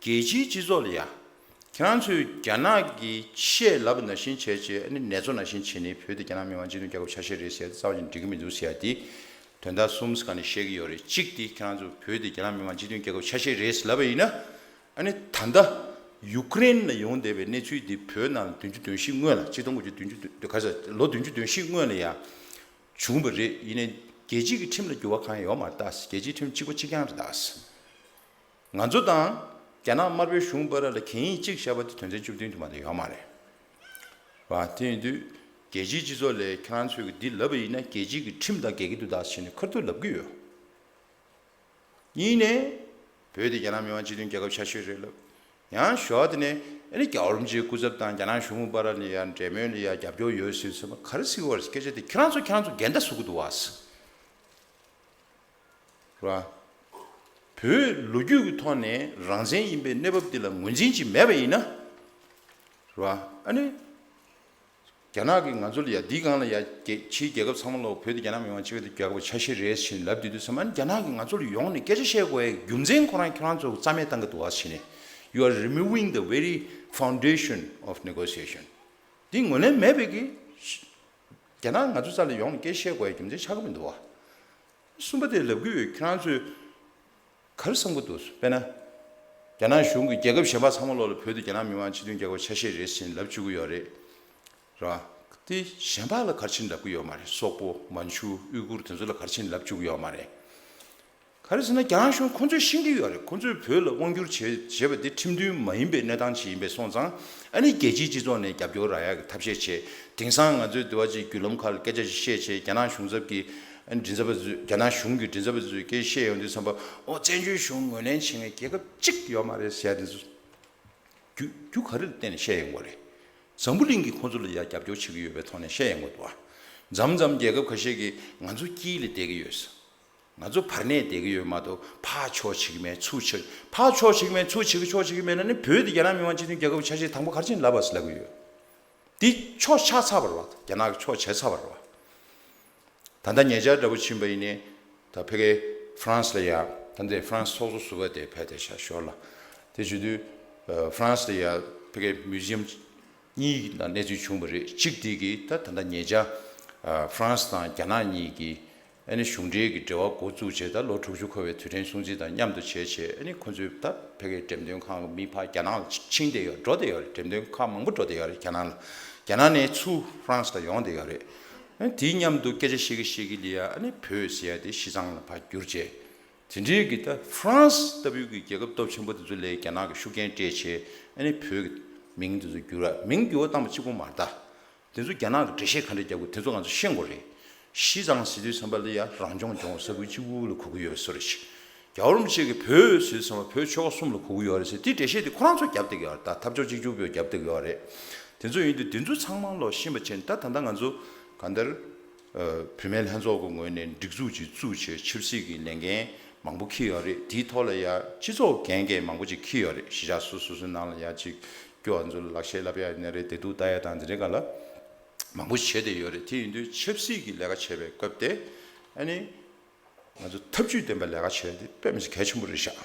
རྒྱལ་སྤྱིའི་སྤྱི་ཚོགས་ལ་ཡ་ ཁྱེད་རང་ཚོས་རྒྱ་ནག་གི་ཆེད་ལབ་ནང་བཞིན་བྱས་བྱས་ཨ་ནི་ནེ་ཙོ་ནང་བཞིན་བྱས་ནས་བོད་དེ་རྒྱ་ནག་མི་དམངས་སྤྱི་མཐུན་རྒྱལ་ཁབ་ཆ་ཤས་རེད་ཟེར་ཡ་དེ་རྩ་བ་ཉིད་འགྲིག་གི་མི་འདུག་ཟེར་ཡ་དེ་དོན་དག་གསུམ་སྒང་ནས་བཤད་ཀྱི་ཡོད་རེད། གཅིག་དེ་ཁྱེད་རང་ཚོས་བོད་དེ་རྒྱ་ནག་མི་དམངས་སྤྱི་མཐུན་རྒྱལ་ཁབ་ཆ་ཤས་རེད་ལབ་པ་ཡིན་ན། ཨ་ནི་ད་ལྟ་ཡུ་ཀེ་རེན་ལ་ཡོང་བསྡད་པའི་གནས་ཚུལ་འདི་བོད་ནང་ལ་བདུན་ཅུ་དོན་བཞི་སྔོན་ལ་ཆིག་སྟོང་དགུ་བརྒྱ་བདུན་ཅུ་ག་ས་ལོ་བདུན་ཅུ་དོན་བཞི་སྔོན་ལ་ཡང་བྱུང་བ་རེད། ཡིན་ནའི་རྒྱལ་སྤྱི་གི་ཁྲིམས་ལ་འགྱུར་བ་གང་ཡང་ཡོད་མ་རེད་ད། རྒྱལ་སྤྱིའི་ཁྲིམས་གཅིག་པ་གཅིག་རྐྱང་རེད་ད། ང་ཚོ་དང་རྒྱ་ནག་དམར་པོའི་གཞུང་བར་ལ་གད་སྙིགས་གཅིག་བཞག་པ་དེ་དོན་ཚན་བཅུ་བདུན་དུ་མ་གཏོགས་ཡོད་མ་རེད། བ་དེ་ཡིན་དུས་རྒྱལ་སྤྱིའི་སྤྱི་ཚོགས་ལས་ཁྱེད་རང་ཚོས་ཀྱི་འདི་ལབ་པ་ཡིན་ན་རྒྱལ་སྤྱིའི་གི་ཁྲིམས་དང་འགལ་གྱི་འདུག་ད་ཟེར་ནས་ཁ་ཐུག་ལབ་ཀྱི་ཡོད། གཉིས་ནས་བོད་དེ་རྒྱ་ནག་མི་དམངས་སྤྱི་མཐུན་རྒྱལ་ཁབ་ཆ་ཤས་རེད་ལབ། ཡང་ཞོར་དེ་ནས་ཨ་ནི་རྒྱལ་བ་རིན་པོ་ཆེའི་སྐུ་ཚབ་དང་རྒྱ་ནག་གཞུང་བར་ལ་ཡང་འབྲེལ་མོལ་ལ་ཡང་རྒྱབ་སྐྱོར་ཡོད་ཟེར་ཚོད་མ་ག་རེ་ཟེར་གྱི་ཡོད་རེད། སྐད་ཆ་དེ་ཁྱེད་རང་ཚོ་ཁྱེད་རང་ཚོ་འགལ་ཟླ་བཟོ་གི་འདུག་བ། རེད་བ། བོད་ལོ་རྒྱུས་ཀྱི་ཐོག་ནས་རང་བཙན་ཡིན་པའི་གནས་བབ་འདི་ལ་ངོས་འཛིན་ཅིག་མེད་པ་ཡིན་ན། རེད་བ། ཨ་ནི། རྒྱ་ནག་གིས་ང་ཚོ་ལ་ཡ་འདིའི་སྒང་ལ་ཡ་རྒྱལ་ཕྱིའི་རྒྱལ་ཁབ་ཚང་མ་ལོག་བོད་དེ་རྒྱ་ནག་མི་དམངས་སྤྱི་མཐུན་རྒྱལ་ཁབ་ཆ་ཤས་རེད་ཟེར་ལབ་དུས་དུས་ཙམ་ཨ་ནི་རྒྱ་ནག་གིས་ང་ཚོ་ལ་ཡོང་ནས་སྐད་ཆ་བཤད་དགོས་ཡའི་རྒྱུ་མཚན་ཁོ་རང་ཁྱོད་རང་ཚོ་རྩ་མེད་བཏང་གི་འདུག་བ་ཟེར་ནས། You are removing the very foundation of negotiation. འདི་ངོས་ལེན་མེད་པའི་གི་རྒྱ་ནག་ང་ཚོ་རྩ་ལ་ཡོང་ནས་སྐད་ཆ་བཤད་དགོས་ཡའི་རྒྱུ་མཚན་ཆགས་ཀྱི་མི་འདུག་བ། གསུམ་པ་དེ་ལབ་ཀྱི་ཡོད། ཁྱེད་རང་ཚོས་ག་རེ་བསམ་གྱི་འདུག་དཔེར་ན། རྒྱ་ནག་གཞུང་གིས་རྒྱལ་ཁབ་གཞན་པ་ཚང་མ་ལོག་ལ་བོད་དེ་རྒྱ་ནག་མི་དམངས་སྤྱི་མཐུན་རྒྱལ་ཁབ་ཆ་ཤས་རེད་ཟེར་ལབ་བཅུག་གི་ཡོད་རེད། རེད་བ། དེ་གཞན་པ་ལ་ག་རེ་བྱས་ནས་ལབ་ཀྱི་ཡོད་མ་རེད། སོག་པོ་མན་ཇུ་ཨུ་གུར་དེ་ཚོ་ལ་ག་རེ་བྱས་ནས་ལབ་བཅུག་གི་ཡོད་མ་རེད། ག་རེ་ཟེར་ན་རྒྱ་ནག་གཞུང་ཁོ་ཚོས་ཤེས་ཀྱི་ཡོད་རེད། ཁོ་ཚོས་བོད་ལ་དབང་བསྒྱུར་བྱས་བྱས་པ་དེ་ཁྲིམས་མཐུན་མ་ཡིན་པའི་གནས་སྟངས་ཅིག་ཡིན་པས་སོང་ཙང་ཨ་ནི་རྒྱལ་སྤྱིའི་སྤྱི་ཚོགས་ནས་རྒྱབ་སྐྱོར་རག་ཡག་གི་ཐབས་ཤེས་བྱས། དེང་སང་ང་ཚོའི་འདི་བ་ཅིག་བརྒྱུད་ལམ་ཁག་ལ་སྐད་ཆ་ཞིག་བཤད་བྱས་རྒྱ་ནག་གཞུང་ཚབ་ཀྱི་ཨ་ནི་མགྲིན་ཚབ་པ་ཚོས་རྒྱ་ནག་གཞུང་གི་མགྲིན་ཚབ་པ་ཚོས་སྐད་ཆ་བཤད་ཡོང་དུས་ཙམ་པ་ཨོ་བཙན་བྱོལ་གཞུང་ངོས་ལེན་བྱེད་མཁན་རྒྱལ་ཁབ་གཅིག་ཡོད་མ་རེད་ཟེར་ཡ་དེ་ཚོ་རྒྱུ་རྒྱུ་ག་རེ་ལ་བརྟེན་ནས་བཤད་ཡོང་གི་རེད། འཛམ་བུ་གླིང་གིས་ཁོ་ཚོ་ལ་ཡ་རྒྱབ་སྐྱོར་བྱེད་ཀྱི་ཡོད་པའི་ཐོག་ནས་བཤད་ཡོང་གི་འདུག་བ། མཚམས་མཚམས་རྒྱལ་ཁབ་ཁ་ཤས་ཀྱིས་ང་ཚོ་དཀྱིལ་ལ་བསྡད་ཀྱི་ཡོད་ཟེར། ང་ཚོ་བར་གནས་བསྡད་ཀྱི་ཡོད་མ་གཏོགས་ཕར་ཕྱོགས་བྱེད་ཀྱི་མེད་ཚུར་ཕྱོགས་ཕར་ཕྱོགས་བྱེད་ཀྱི་མེད་ཚུར་བྱེད་ཀྱི་ཕྱོགས་བྱེད་ཀྱི་མེད་ན་ནི་བོད་དེ་རྒྱ་ནག་མི་དམངས་སྤྱི་མཐུན་རྒྱལ་ཁབ་ཆ་ཤས་དང་པོ་ག་རེ་བྱས་ནས་ལབ་པ་ཟེར་ལབ་ཀྱི་ཡོད། འདི་ཕྱོགས་ཆགས་ཚར་བ་རེད་བ། རྒྱ་ནག་གི་ཕྱོགས་བྱས་ཚར་བ་རེད་བ། ད་ལྟ་ཉེ་ཆར་འདྲ་པོ་ཕྱིན་པ་ཡིན་ནའི་ད་ཕ་གི་ཧྥ་རན་སི་ལ་ཡ་ད་ལྟའི་ཧྥ་རན་སི་ཚོགས་གཙོ་ཟུར་པ་དེ་ཕེབས་ཏེ་ཤག་ཞོར་ལ་དེ་བྱེད་དུས་ཧྥ་རན་སི་ལ་ཡ་ཕ་གི་མིའུ་ཛི་ཡམ་གཉིས་ཀྱི་ནང་གནས་ཚུལ་བྱུང་བ་རེད། གཅིག་དེ་གི་ད་ད་ལྟ་ཉེ་ཆར་ཧྥ་རན་སི་དང་རྒྱ་ནག་གཉིས་ཀྱི་ཨ་ནི་གཞུང་འབྲེལ་གྱི་འབྲེལ་བ་འགོ་བཙུགས་བྱས་ད་ལོ་དྲུག་ཅུ་འཁོར་བའི་དུས་དྲན་སྲུང་བརྩི་དང་མཉམ་དུ་བྱས་བྱས་ཨ་ནི་ཁོ་ཚོས་ད་ཕ་གིའི་འགྲེམས་སྟོན་ཁང་གི་མི་ཕར་རྒྱ་ནག་ལ་ཕྱིན་བསྡད་ཡོད་འགྲོ་བསྡད་ཡོད་རེད། འགྲེམས་སྟོན་ཁང་མང་པོ་འགྲོ་བསྡད་ཡོད་རེད་རྒྱ་ནག་ལ། རྒྱ་ནག་ནས་ཚུར་ཧྥ་རན་སི་ལ་ཡོང་བསྡད་ཡོད་རེད། ཨ་ནི་དེའི་མཉམ་དུ་སྐད་ཆ་བཤད་ཀྱི་བཤད་ཀྱི་ལ་ཡ་ཨ་ནི་བོད་ཟེར་ཡ་དེ་བྱས་ཙང་ལ་ཕར་བསྒྱུར་བྱས། དེ་འདྲའི་གི་ད་ཧྥ་རན་སི་ལྟ་བུའི་གི་རྒྱལ་ཁབ་སྟོབས་ཆེན་པོ་དེ་ཚོ་ལ་རྒྱ་ནག་གི་ཤུགས་རྐྱེན་སྤྲད་བྱས་ཨ་ནི་བོད་གི་མིང་དེ་ཚོ་བསྒྱུར་བ་མིང་བསྒྱུར་བ་བཏང་བ་གཅིག་པོ་མ་རེད་ད། དེ་ཚོ་རྒྱ་ནག་གི་འགྲེལ་བཤད་ག་འདྲ་རྒྱག་དགོས་དེ་ཚོ་ང་ཚོ་ཤེས་དགོས་རེད། བྱས་ཙང་ཟེར་དུས་ཙམ་པ་ལ་ཡ་རང་སྐྱོང་ལྗོངས་ས་ཁུལ་གཅིག་པུ་ལ་གོ་གི་ཡོད་བཟོ་རེད་ཤག་རྒྱལ་བ་རིན་པོ་ཆེ་གིས་བོད་ཟེར་དུས་ཙམ་པ་བོད་ཆོལ་ཁ་གསུམ་ལ་གོ་གི་ཡོད་རེད་ཟེར་དེའི་འགྲེལ་བཤད་དེ་ཁོ་རང་ཚོ་རྒྱབ་བསྡད་ཀྱི་ཡོད་རེད་ད། འཐབ་ཕྱོགས་གཅིག་གྱུར་པུས་རྒྱབ་བསྡད་ཀྱི་ཡོད་རེད། དེ་ཚོ་ཡིན་དུས་དེ་ཚོ་ཚང་མ་ལོག་ཤེས་པ་བྱས་ནས་ད་ད་ལྟ་ང་ཚོ་གང་ལྟར་བུད་མེད་ལྷན་ཚོགས་ཀྱི་ངོས་ནས་སྒྲིག་འཛུགས་ཅིག་བཙུགས་བྱས་ཆབ་སྲིད་ཀྱི་ལས་འགན་མང་པོ་འཁྱེར་ཡོད་རེད། དེའི་ཐོག་ལ་ཡ་སྤྱི་ཚོགས་འགན་འཁྱེར་མང་པོ་ཅིག་འཁྱེར་ཡོད་རེད། གཞིས་ཆགས་སོ་སོ་སོའི་ནང་ལ་ཡ་ཅིག་སྐྱོ་བ་ཚོ་ལ་ལག་ཤེས་བསླབ་ཡ་ཡིན་ན་རེད། བདེ་སྡུག་ལྟ་ཡ་དང་དེ་འདྲའི་སྒང་ལ་མང་པོ་བྱས་བསྡད་ཡོད་རེད། དེ་ཡིན་དུས་ཆབ་སྲིད་ཀྱི་ལས་ཀ་བྱེད་པའི་སྐབས་དེ་ཨ་ནི་ང་ཚོ་ཐབས་ཇུས་ལྡན་པའི་ལས་ཀ་བྱེད་ཡ་དེ་དཔེ་མི་སྲིད་གལ་ཆེན་པོ་རེད་ཤག་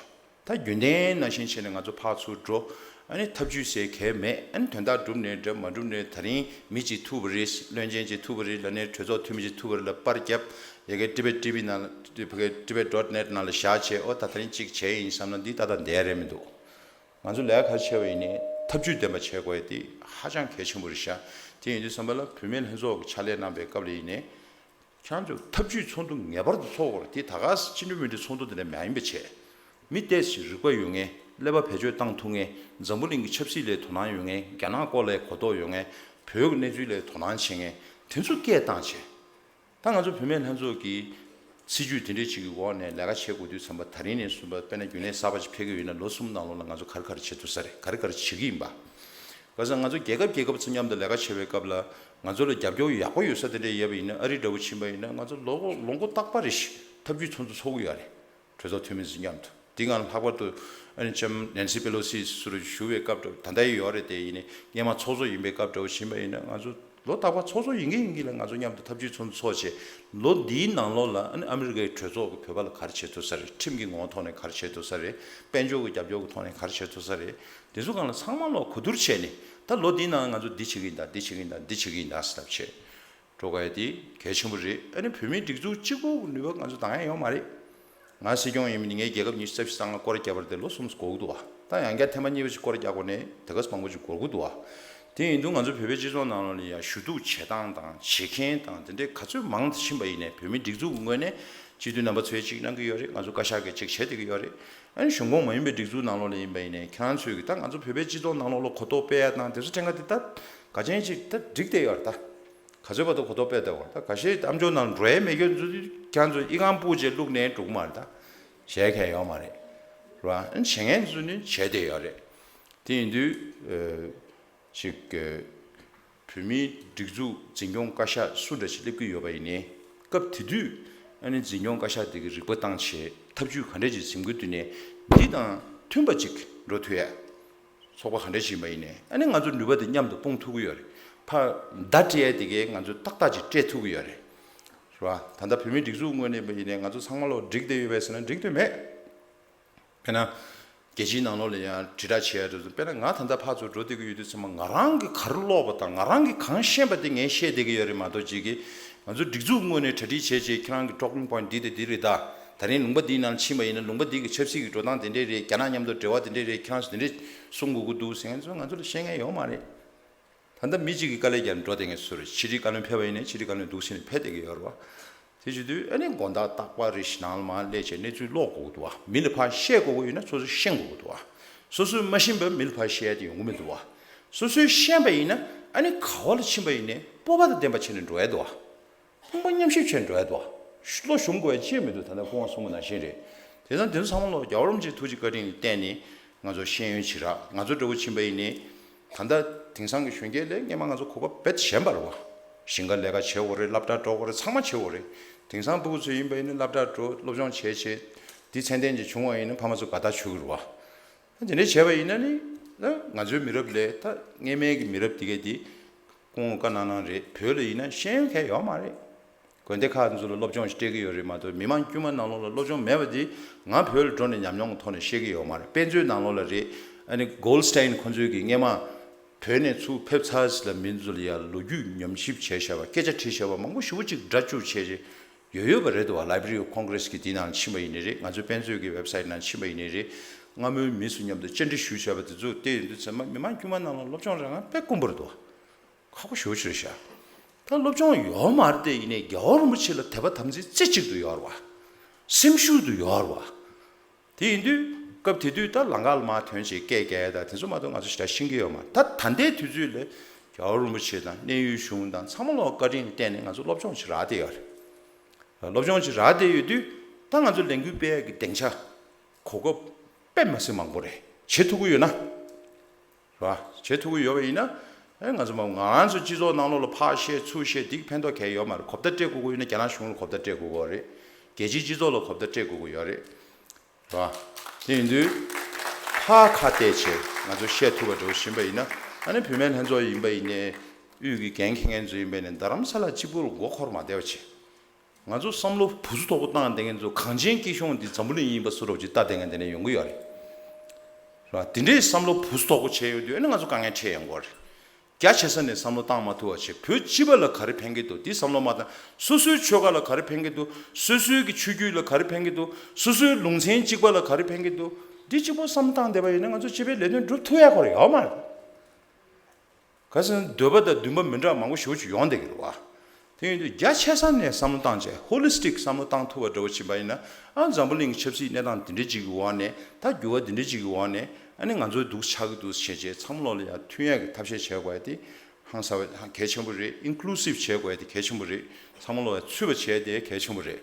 ད་རྒྱུན་ལྡན་ནང་བཞིན་བྱས་ནས་ང་ཚོ་ཕར་ཚུར་འགྲོ་ཨ་ནི་ཐབས་ཇུས་ཟེར་གལ་མེད། ཨ་ནི་དོན་དག་བསྒྲུབས་ནས་འདྲ་མ་བསྒྲུབས་ནས་ད་རིང་མི་གཅིག་ཐུག་པ་རེད། བློན་ཆེན་གཅིག་ཐུག་པ་རེད་ལབ་ནས་གྲོས་ཚོགས་འཐུས་མི་གཅིག་ཐུག་པ་རེད་ལབ་པར་བརྒྱབ་ཡ་གི་ཊི་བེཊ་ཊི་ཝི་ནང་ལ་ཕ་གི་ཊི་བེཊ་ཌོཊ་ནེཊ་ནང་ལ་བཞག་བྱས་ཨོ་ད་ད་རིང་གཅིག་བྱས་ཡིན་བསམ་ན་འདི་ཏག་ཏག་བསྡད་ཡ་རེད་མི་འདུག་ང་ཚོ་ལས་ཀ་ག་རེ་བྱས་པ་ཡིན་ནའི་ཐབས་ཇུས་ལྡན་པ་བྱེད་དགོས་ཡ་དེ་ཧ་ཅང་གལ་ཆེན་པོ་རེད་ཤག་དེ་ཡིན་དུས་ཙམ་པ་ལ་བུད་མེད་ལྷན་ཚོགས་ཀྱི་ཕྱག་ལས་གནང་པའི་སྐབས་ལ་ཡིན་ནའི་ཁྱེད་རང་ཚོས་ཐབས་ཇུས་ཚོགས་འདུ་ངེས་པར་དུ་ཚོགས་དགོས་རེད། དེ་ད་ག་སེ་སྤྱི་འཐུས་མི་འདྲ་ཚོགས་འདུ་དེ་འདྲ་མ་ཡིན་པ་བྱས། མི་ཏོག་ཙམ་རིག་པ་ཡོད་མཁན་ཀླད་པ་བེད་སྤྱོད་བཏང་ཐུབ་མཁན་འཛམ་བུ་གླིང་གི་ཆབ་སྲིད་ལ་དོ་སྣང་ཡོད་མཁན་རྒྱ་ནག་སྐོར་ལ་གོ་རྟོགས་ཡོད་མཁན་བོད་ཀྱི་གནས་ཚུལ་ལ་དོ་སྣང་བྱེད་མཁན་དེ་ཚོ་སྐད་བཏང་བྱས། ད་ང་ཚོ་བུད་མེད་ལྷན་ཚོགས་ཀྱི་སྲིད་ཇུས་དེ་འདྲའི་ཅིག་གི་འོག་ནས་ལས་ཀ་བྱེད་དགོས་དུས་ཙམ་པ་ད་རིང་ནས་བཟུང་པ་དཔེར་ན་རྒྱུན་ལས་གསར་པ་ཅིག་ཕེབས་ཀྱི་ཡོད་ན་ལོ་གསུམ་ནང་ལོགས་ལ་ང་ཚོ་ག་རེ་ག་རེ་བྱེད་ཐུབ་ས་རེད། ག་རེ་ག་རེ་བྱེད་ཀྱི་ཡིན་པ། ག་ས་ང་ཚོ་རྒྱལ་ཁབ་རྒྱལ་ཁབ་ཚོ་མཉམ་དུ་ལས་ཀ་བྱེད་པའི་སྐབས་ལ་ང་ཚོ་ལ་རྒྱབ་སྐྱོར་ཡག་པོ་ཡོད་ས་དེ་འདྲ་ཡོད་པ་ཡིན་ན་ཨ་རི་འདྲ་བོ་ཕྱིན་པ་ཡིན་ན་ང་ཚོ་ལོ་ལོ་འགོ་རྟག་པ་རེ་ཞིག་ཐབས་ཇུས་ཚོགས་འདུ་ཚོགས་ཀྱི་ཡོད་རེད། གྲོས་ཚོགས་འཐུས་མི་ཚོ་མཉམ་དུ་དེ་སྒང་ལྷག་པར་དུ་ཨ་ནི་ལྕམ་ནན་སི་པེ་ལོ་སི་ཟུར་བཞུགས་པའི་སྐབས་འདྲ་བོ་ད་ལྟ་ཡི་ཡོད་རེད། དེ་ཡིན་ནའི་སྔོན་མ་ཚོགས་གཙོ་ཡིན་པའི་སྐབས་འདྲ་བོ་ཕྱིན་པ་ཡིན་ན་ང་ཚོ་ ལོ་རྟག་པར་ཚོགས་གཙོ་ཡིན་གྱི་ཡིན་གྱི་ལ་ང་ཚོ་མཉམ་དུ་ཐབས་ཇུས་ཚོགས་འདུ་ཚོགས་བྱས། ལོ་འདིའི་ནང་ལོགས་ལ་ཨ་ནི་ཨ་མི་རི་ཀའི་གྲོས་ཚོགས་ཀྱིས་བོད་པ་ལ་ག་རེ་བྱེད་ཐུབ་ས་རེད། ཁྲིམས་ཀྱི་ངོ་བོ་ཐོག་ནས་ག་རེ་བྱེད་ཐུབ་ས་རེད། དཔལ་འབྱོར་གྱི་རྒྱབ་སྐྱོར་གྱི་ཐོག་ནས་ག་རེ་བྱེད་ཐུབ་ས་རེད། དེ་ཚོ་སྒང་ལ་ཚང་མ་ལོག་གོ་བསྡུར་བྱས་ནས། ད་ལོ་འདིའི་ནང་ང་ཚོ་འདི་བྱེད་ཀྱི་ཡིན་ད། འདི་བྱེད་ཀྱི་ཡིན་ད། འདི་བྱེད་ཀྱི་ཡིན་ད་ཟེར་ཐབས་བྱས་འགྲོ་དགོས་ཡ་དེ་གལ་ཆེན་པོ་རེད། ཨ་ནི་བོད་མིའི་སྒྲིག་འཛུགས་གཅིག་པོ་གི་ནུས་པ་ང་ཚོ་འདང་ཡང་ཡོད་མ་རེད། ང་སྲིད་སྐྱོང་ཡིན་མིན་ངས་རྒྱལ་ཁབ་ཉི་ཤུ་རྩ་བཞི་ཚང་ལ་སྐོར་ར་བརྒྱབ་པ་དེ་ལོ་གསུམ་འགོར་གི་འདུག་བ། ད་ཡང་བསྐྱར་ཐེངས་མ་གཉིས་པ་ཞིག་སྐོར་ར་རྒྱག་དགོས་ནས་དེ་ག་ཙམ་མང་པོ་ཞིག་འགོར་གི་འདུག་བ། དེ་ཡིན་དུས་ང་ཚོ་བོད་པའི་སྤྱི་ཚོགས་ནང་ལོགས་ལ་ཡང་ཞུ་གཏུག་བྱེད་སྟངས་དང་བྱེད་མཁན་དང་དེ་འདྲའི་ག་ཚོད་མང་དུ་ཕྱིན་པ་ཡིན་ནའི། བོད་མིའི་སྒྲིག་འཛུགས་ངོས་ནས་སྤྱི་འཐུས་རྣམ་པ་ཚོས་གཅིག་གནང་གི་ཡོད་རེད། ང་ཚོ་བཀའ་ཤག་གིས་གཅིག་བྱེད་བསྡད་ཀྱི་ཡོད་རེད། ཨ་ནི་གཞུང་ཁོངས་མ་ཡིན་པའི་སྒྲིག་འཛུགས་ནང་ལོགས་ལ་ཡིན་པ་ཡིན་ནའི་ཁྱེད་རང་ཚོས་ཀྱི་ད་ང་ཚོ་བོད་པའི་སྤྱི་ཚོགས་ནང་ལོགས་ལ་གོ་རྟོགས་སྤེལ་ཡ་དང་དེ་ཚོ་ཕྲན་ཁ་དེ་ད་ག་ཅན་ཅིག་ད་འགྲིག་བསྡད་ཡོད་རེད་ད། ག་ཚོད་བར་དུ་གོ་རྟོགས་སྤེལ་བསྡད་པ་རེད། ད་ཁ་ཤས་ཨ་མཆོག་ནང་འགྲོ་ཡས་མེད་ཁྱོད་ཚོ་ཁྱེད་ཚོ་ཨི་ཁང་སྤུ་རྗེས་བླུགས་ནས་འགྲོ་གི་མ་རེད་ད། བྱས་མཁན་ཡོད་མ་རེད། རེད་བ། ཨ་ནི་བྱེད་མཁན་ཚོ་ནི་བྱས་བསྡད་ཡོད་རེད། དེ་ཡིན་དུས་ཨ་ཅིག་ཨ་བོད་མིའི་སྒྲིག་འཛུགས་འཛིན་སྐྱོང་བཀའ་ཤག་སུ་འདྲ་ཞིག་སླེབས་ཀྱི་ཡོད་པ་ཡིན་ནའི། སྐབས་དེ་དུས་ཨ་ནི་འཛིན་སྐྱོང་བཀའ་ཤག་དེ་གི་རིག་པ་བཏང་བྱས་ཐབས་ཇུས་ག་འདྲ་ཅིག་འཛིན་དགོས་དུས་ནས་འདི་དང་མཐུན་པ་ཅིག་འགྲོ་ཐུབ་ཡ། ཚོགས་པ་ག་འདྲ་ཞིག་ཡིན་པ་ཡིན་ནའི་ཨ་ནི་ང་ཚོ་ནུས་པ་དེ་མཉམ་དུ་སྤུངས་ཐུབ་ཀྱི་ཡོད་རེད། ཕར་བརྡ་སྤྲད་ཡ་དེ་གས་ང་ཚོས་ཏག་ཏག་ཅིག་སྤྲད་ཐུབ་ཀྱི་ཡོད་རེད། རེད་བ། ད་ལྟ་བོད་མིའི་སྒྲིག་འཛུགས་ངོས་ནས་ཡིན་པ་ཡིན་ནའི་ང་ཚོ་ཚང་མ་ལོག་འགྲིག་བསྡད་ཡོད་པས་ཟེར་ན་འགྲིག་དོན་མེད། དཔེར་ན། རྒྱལ་སྤྱིའི་ནང་ལོགས་ལ་ཡང་དྲིལ་བསྒྲགས་བྱེད་ཡ་དེ་ཚོ། དཔེར་ན་ང་ད་ལྟ་ཕར་ཚུར་འགྲོ་བསྡད་ཀྱི་ཡོད་དུས་ཚང་མ་ང་རང་གིས་ག་རེ་ཀློག་པ་དང་ང་རང་གིས་གང་ཤེས་པ་དེ་ངས་བཤད་བསྡད་ཀྱི་ཡོད་རེད་མ་གཏོགས། ཅིག་གིས་ང་ཚོ་སྒྲིག་འཛུགས་ངོས་ནས་གྲ་སྒྲིག་བྱས་བྱས་ཁྱེད་རང་གི་talking point འདི་དང་འདི་རེད་ད། ད་རིང་ལུང་པ་འདིའི་ནང་ཕྱིན་པ་ཡིན་ན་ལུང་པ་འདི་གི་ཆབ་སྲིད་ཀྱི་འགྲོ་སྟངས་དེ་འདྲས་རེད། རྒྱ་ནག་མཉམ་དུ་འབྲེལ་བ་དེ་འདྲས་རེད། ཁྱེད་རང་ཚོ་དེ་འདྲས་གསུང་དགོས་ཀྱི་འདུག་ཟེར་མཁན་ཚོ་ང་ཚོ་ལ་བཤད་མཁན་ཡོད་མ་རེད། ད་ལྟ་མི་གཅིག་གིས་དཀའ་ལས་བརྒྱབ་ནས་འགྲོ་བསྡད་མཁན་ཚོ་རེད། ཕྱི་དྲིལ་བཀའ་བློན་ཕེབས་པ་ཡིན་ནའི་ཕྱི་དྲིལ་བཀའ་བློན་འདུག་ཟེར་ནས་ཕེབས་བསྡད་ཀྱི་ཡོད་རེད་བ། དེ་བྱེད་དུས་ཨ་ནི་དགོངས་དག་རྟག་པར་རེ་ཞིག་ནང་ལ་མར་སླེབས་བྱས་གནས་ཚུལ་ཀློག་དགོས་ཀྱི་འདུག་བ། མི་ལ་ཕར་བཤད་དགོས་ཀྱི་ཡོད་ན་སོ་སོས་ཤེས་དགོས་ཀྱི་འདུག་བ། སོ་སོས་མ་ཤེས་པ་མི་ལ་ཕར་བཤད་ཡ་དེ་ཡོང་གི་མི་འདུག་བ། སོ་སོས་ཤེས་པ་ཡིན་ན་ཨ་ནི་ག་བ་ལ་ཕྱིན་པ་ཡིན་ནའི་སྤོབས་པ་དང་ལྡན་པ་བྱས་ནས་འགྲོ་ཡ་འདུག་བ། ཕངས་པ་མཉམ་གཤིབ་བྱས་འགྲོ་ཡ་འདུག་བ། བློ་ཞུམ་དགོས་ཡ་ཅི་ཡང་མི་འདུག། ད་ལྟ་སྐུ་ངོ་གསུངས་པ་ནང་བཞིན་རེད། དེ་ཙང་དེ་ཚོ་ཚང་མ་ལོག་རྒྱལ་བ་རིན་པོ་ཆེའི་ཐུགས་རྗེ་བཀའ་དྲིན་ལ་བརྟེན་ནས་ང་ཚོ་ཤེས་ཡོན་ཅིག་རག། ང་ཚོ་འདྲ་བོ་ཕྱིན་པ་ཡིན་ནའི། ད་ལྟ་དེང་སང་གི་གཞོན་སྐྱེས་ལས་སྔས་མ་ང་ཚོ་གོ་སྐབས་རྦད་དེ་ཞན་པ་རེད་བ། ཞིང་ཁ་ལས་ཀ་བྱེད་དགོས་རེད། སློབ་གྲྭ་འགྲོ་དགོས་རེད། ཚང་མ་བྱེད་དགོས་རེད། དེང་སང་ཕྲུ་གུ་ཚོ་ཡིན་པ་ཡིན་ན་སློབ་གྲྭ་འགྲོ་སློབ་སྦྱོང་བྱས་བྱས་འདི་ཚད་ལྡན་ཅིག་བྱུང་བ་ཡིན་ན་ཕ་མ་ཚོ་དགའ་ཐག་ཆོད་ཀྱི་རེད་བ། དེ་འདྲ་བྱས་པ་ཡིན་ན་ནི། ད་ང་ཚོའི་མི་རབས་ལས་ད་སྔས་མའི་གི་མི་རབས་དེ་གས་དེ་སྐུ་ངོ་བཀའ་གནང་གནང་རེད། བོད་ལ་ཡིན་ན་ཤེས་ཡོན་གང་ཡང་ཡོད་མ་རེད། དགོན་སྡེ་ཁག་ཚོ་ལ་སློབ་སྦྱོང་ཞིག་སྤྲད་ཀྱི་ཡོད་རེད་མ་གཏོགས། མི་མང་དཀྱུས་མ་ནང་ལོགས་ལ་སློབ་སྦྱོང་མེད་པ་དེ་ང་བོད་ལ་འགྲོ་ནས་ཉམས་མྱོང་གི་ཐོག་ནས་བཤད་ཀྱི་ཡོད་མ་རེད། དཔེ་མཛོད་ནང་ལོགས་ལ་རེད། ཨ་ནི་Goldstein ཁོང་ཚོའི་གི་སྔས་མ་བོད་ནས་ཚུར་ཕེབས་ཚར་ཟིན་ལ་མི་ཚོ་ལ་ཡ་ལོ་རྒྱུས་ཉམས་ཞིབ་བྱས་བཞག་པ། སྐད་ཆ་དྲིས་བཞག་པ་མང་པོ་ཞེ་པོ་ཅིག་སྒྲ་བཅུག་བྱས་རྗེས་ཡོད་ཡོད་པ་རེད་འདུག་བ། Library of Congress གི་དེ་ནང་ཕྱིན་པ་ཡིན་ནའི་རེད། ང་ཚོའི་དཔེ་མཛོད་ཀྱི་website ནང་ཕྱིན་པ་ཡིན་ནའི་རེད། སྔ་མོའི་མི་ཚོ་མཉམ་དུ་བཅར་འདྲི་ཞུས་བྱས་པ་དེ་ཚོ་བལྟས་ཡོང་དུས་ཚང་མ་མི་མང་དཀྱུས་མ་ནང་ལ་སློབ་སྦྱོང་རག་མཁན་དཔེ་དཀོན་པོ་རེད་འདུག་བ། ཁག་པོ་ཞེ་པོ་ཅིག་རེད་ཤག། ད་སློབ་སྦྱོང་ཡོད་མ་རེད་དེ། ཡིན་ནའི་རྒྱལ་བ་རིན་པོ་ཆེ་ལ་དད་པ་དམ་ཚིག་རྩེ་གཅིག་ཏུ་ཡོད་རེད་བ། སེམས་ཤུགས་དུ་ཡོད་རེད་བ། དེ་ཡིན་དུས་སྐབས་དེ་དུས་ད་ལམ་ཁ་ལ་མར་ཐོན་བྱས་སྐད་རྒྱག་ཡ་དང་དེ་ཚོ་མ་གཏོགས་ང་ཚོ་ཞེ་དྲག་ཤེས་ཀྱི་ཡོད་མ་རེད། ད་ད་ལྟའི་དུས་ཚོད་ལ་རྒྱལ་བ་རིན་པོ་ཆེ་དང་གནས་ཡུལ་གཞུང་དང་ཚང་མ་ལོག་བཀའ་དྲིན་བརྟེན་ནས་ང་ཚོ་སློབ་སྦྱོང་ཅིག་རག་བསྡད་ཡོད་རེད། སློབ་སྦྱོང་ཅིག་རག་བསྡད་ཡོད་དུས་ད་ང་ཚོ་ལས་འགུལ་སྤེལ་ཡ་གི་སྡིངས་ཆ་གོ་སྐབས་དཔེ་མི་སྲིད་མང་པོ་རེད། བྱེད་ཐུབ་ཀྱི་ཡོད་ན། རེད་བ། བྱེད་ཐུབ་ཀྱི་ཡོད་པ་ཡིན་ན། ཨེ་ང་ཚོ་མ་ང་རང་ཚོ་སྤྱི་ཚོགས་ནང་ལོགས་ལ་ཕར་བཤད་ཚུར་བཤད་འདི་གིས་ཕན་ཐོགས་གང་ཡང་ཡོད་མ་རེད། གོ་བརྡ་སྤྲད་དགོས་ཀྱི་ཡོད་ན་རྒྱ་ནག་གཞུང་ལ་གོ་བརྡ་སྤྲད་དགོས་ཀྱི་ཡོད་རེད། རྒྱལ་སྤྱིའི་སྤྱི་ཚོགས་ལ་གོ་བརྡ་སྤྲད་དགོས་ཀྱི་ཡོད་རེད། རེད་བ། དེ་ཡིན་དུས་ཕར་ཁ་གཏད་བྱས་ང་ཚོ་བཤད་ཐུབ་པ་འདྲ་བོ་ཞིག་ཡིན་པ་ཡིན་ན། ཨ་ནི་བུད་མེད་ལྷན་ཚོགས་ཡིན་པ་ཡིན་ནའི། དབུས་ཀྱི་འགན་འཁྱེར་མཁན་ཚོ་ཡིན་པ་ཡིན་ནའི། རྡ་རམ་ས་ལ་གཅིག་པུར་མགོ་འཁོར་མ་བསྡད་པ་བྱས། ང་ཚོ་བསམ་བློ་བུ་ཚུགས་དོག་པོ་བཏང་བསྡད་མཁན་ཚོ་གངས་ཅན་སྐྱིད་གཤོངས་འདི་འཛམ་བུ་གླིང་ཡིན་པ་བཟོ་འདྲ་ཅིག་ལྟ་བསྡད་མཁན་དེ་འདྲ་ཡོང་གི་ཡོད་རེད། རེད་བ། དེ་འདྲའི་བསམ་བློ་བུ་ཚུགས་དོག་པོ་བྱས་ཡོང་དུས་ཨ་ནི་ང་ཚོ་དཀའ་ངལ་འཕྲད་ཡོང་གི་ཡོད་རེད། རྒྱ་ཆེ་ས་ནས་བསམ་བློ་བཏང་མ་ཐུབ་པ་བྱས། བོད་སྤྱི་པ་ལ་ག་རེ་ཕན་གྱི་འདུག་འདི་བསམ་བློ་མ་བཏང་། སོ་སོའི་ཆོལ་ཁ་ལ་ག་རེ་ཕན་གྱི་འདུག་སོ་སོའི་གི་ཆོས་བརྒྱུད་ལ་ག་རེ་ཕན་གྱི་འདུག་སོ་སོའི་ལུང་ཚན་གཅིག་པ་ལ་ག་རེ་ཕན་གྱི་འདུག་འདི་གཅིག་པོ་བསམ་བློ་བཏང་བསྡད་པ་ཡིན་ན་ང་ཚོ་སྤྱི་པའི་ལས་དོན་སྒྲུབ་ཐུབ་ཡ་ཁོ་ར་ཡོད་མ་རེད། གལ་སྲིད་འདོད་པ་དང་འདུན་པ་མི་འདྲ་མང་པོ་ཞེ་པོ་ཅིག་ཡོང་བསྡད་ཀྱི་རེད་བ། དེ་ཡིན་དུས་རྒྱ་ཆེ་ས་ནས་བསམ་བློ་བཏང་བྱས་ཧོ་ལི་སི་ཊིག་བསམ་བློ་བཏང་ཐུབ་པ་འདྲ་བོ་ཕྱིན་པ་ཡིན་ན། ཨ་འཛམ་བུ་གླིང་གི་ཆབ་སྲིད་གནས་སྟངས་འདི་འདྲ་ཅིག་གི་འོག་ནས། ད་འགྱུར་བ་འདི་འདྲ་ཅིག་གི་འོག་ནས་ཨ་ནི་ང་ཚོའི་སྡུག་ཆགས་ཀྱི་འདུག་བྱས་བྱས་ཚང་མ་ལོག་ལ་ཡ་མཐུན་ཡག་གི་ཐབས་ཤེས་བྱེད་དགོས་ཡ་དེ་ཧང་སང་བ་ཧང་གལ་ཆེན་པོ་རེད། ཨིན་ཀུ་ལུ་སིབ་བྱེད་དགོས་ཡ་དེ་གལ་ཆེན་པོ་རེད། ཚང་མ་ལོག་ལ་ཡ་ཚུད་པ་བྱས་དེ་གལ་ཆེན་པོ་རེད།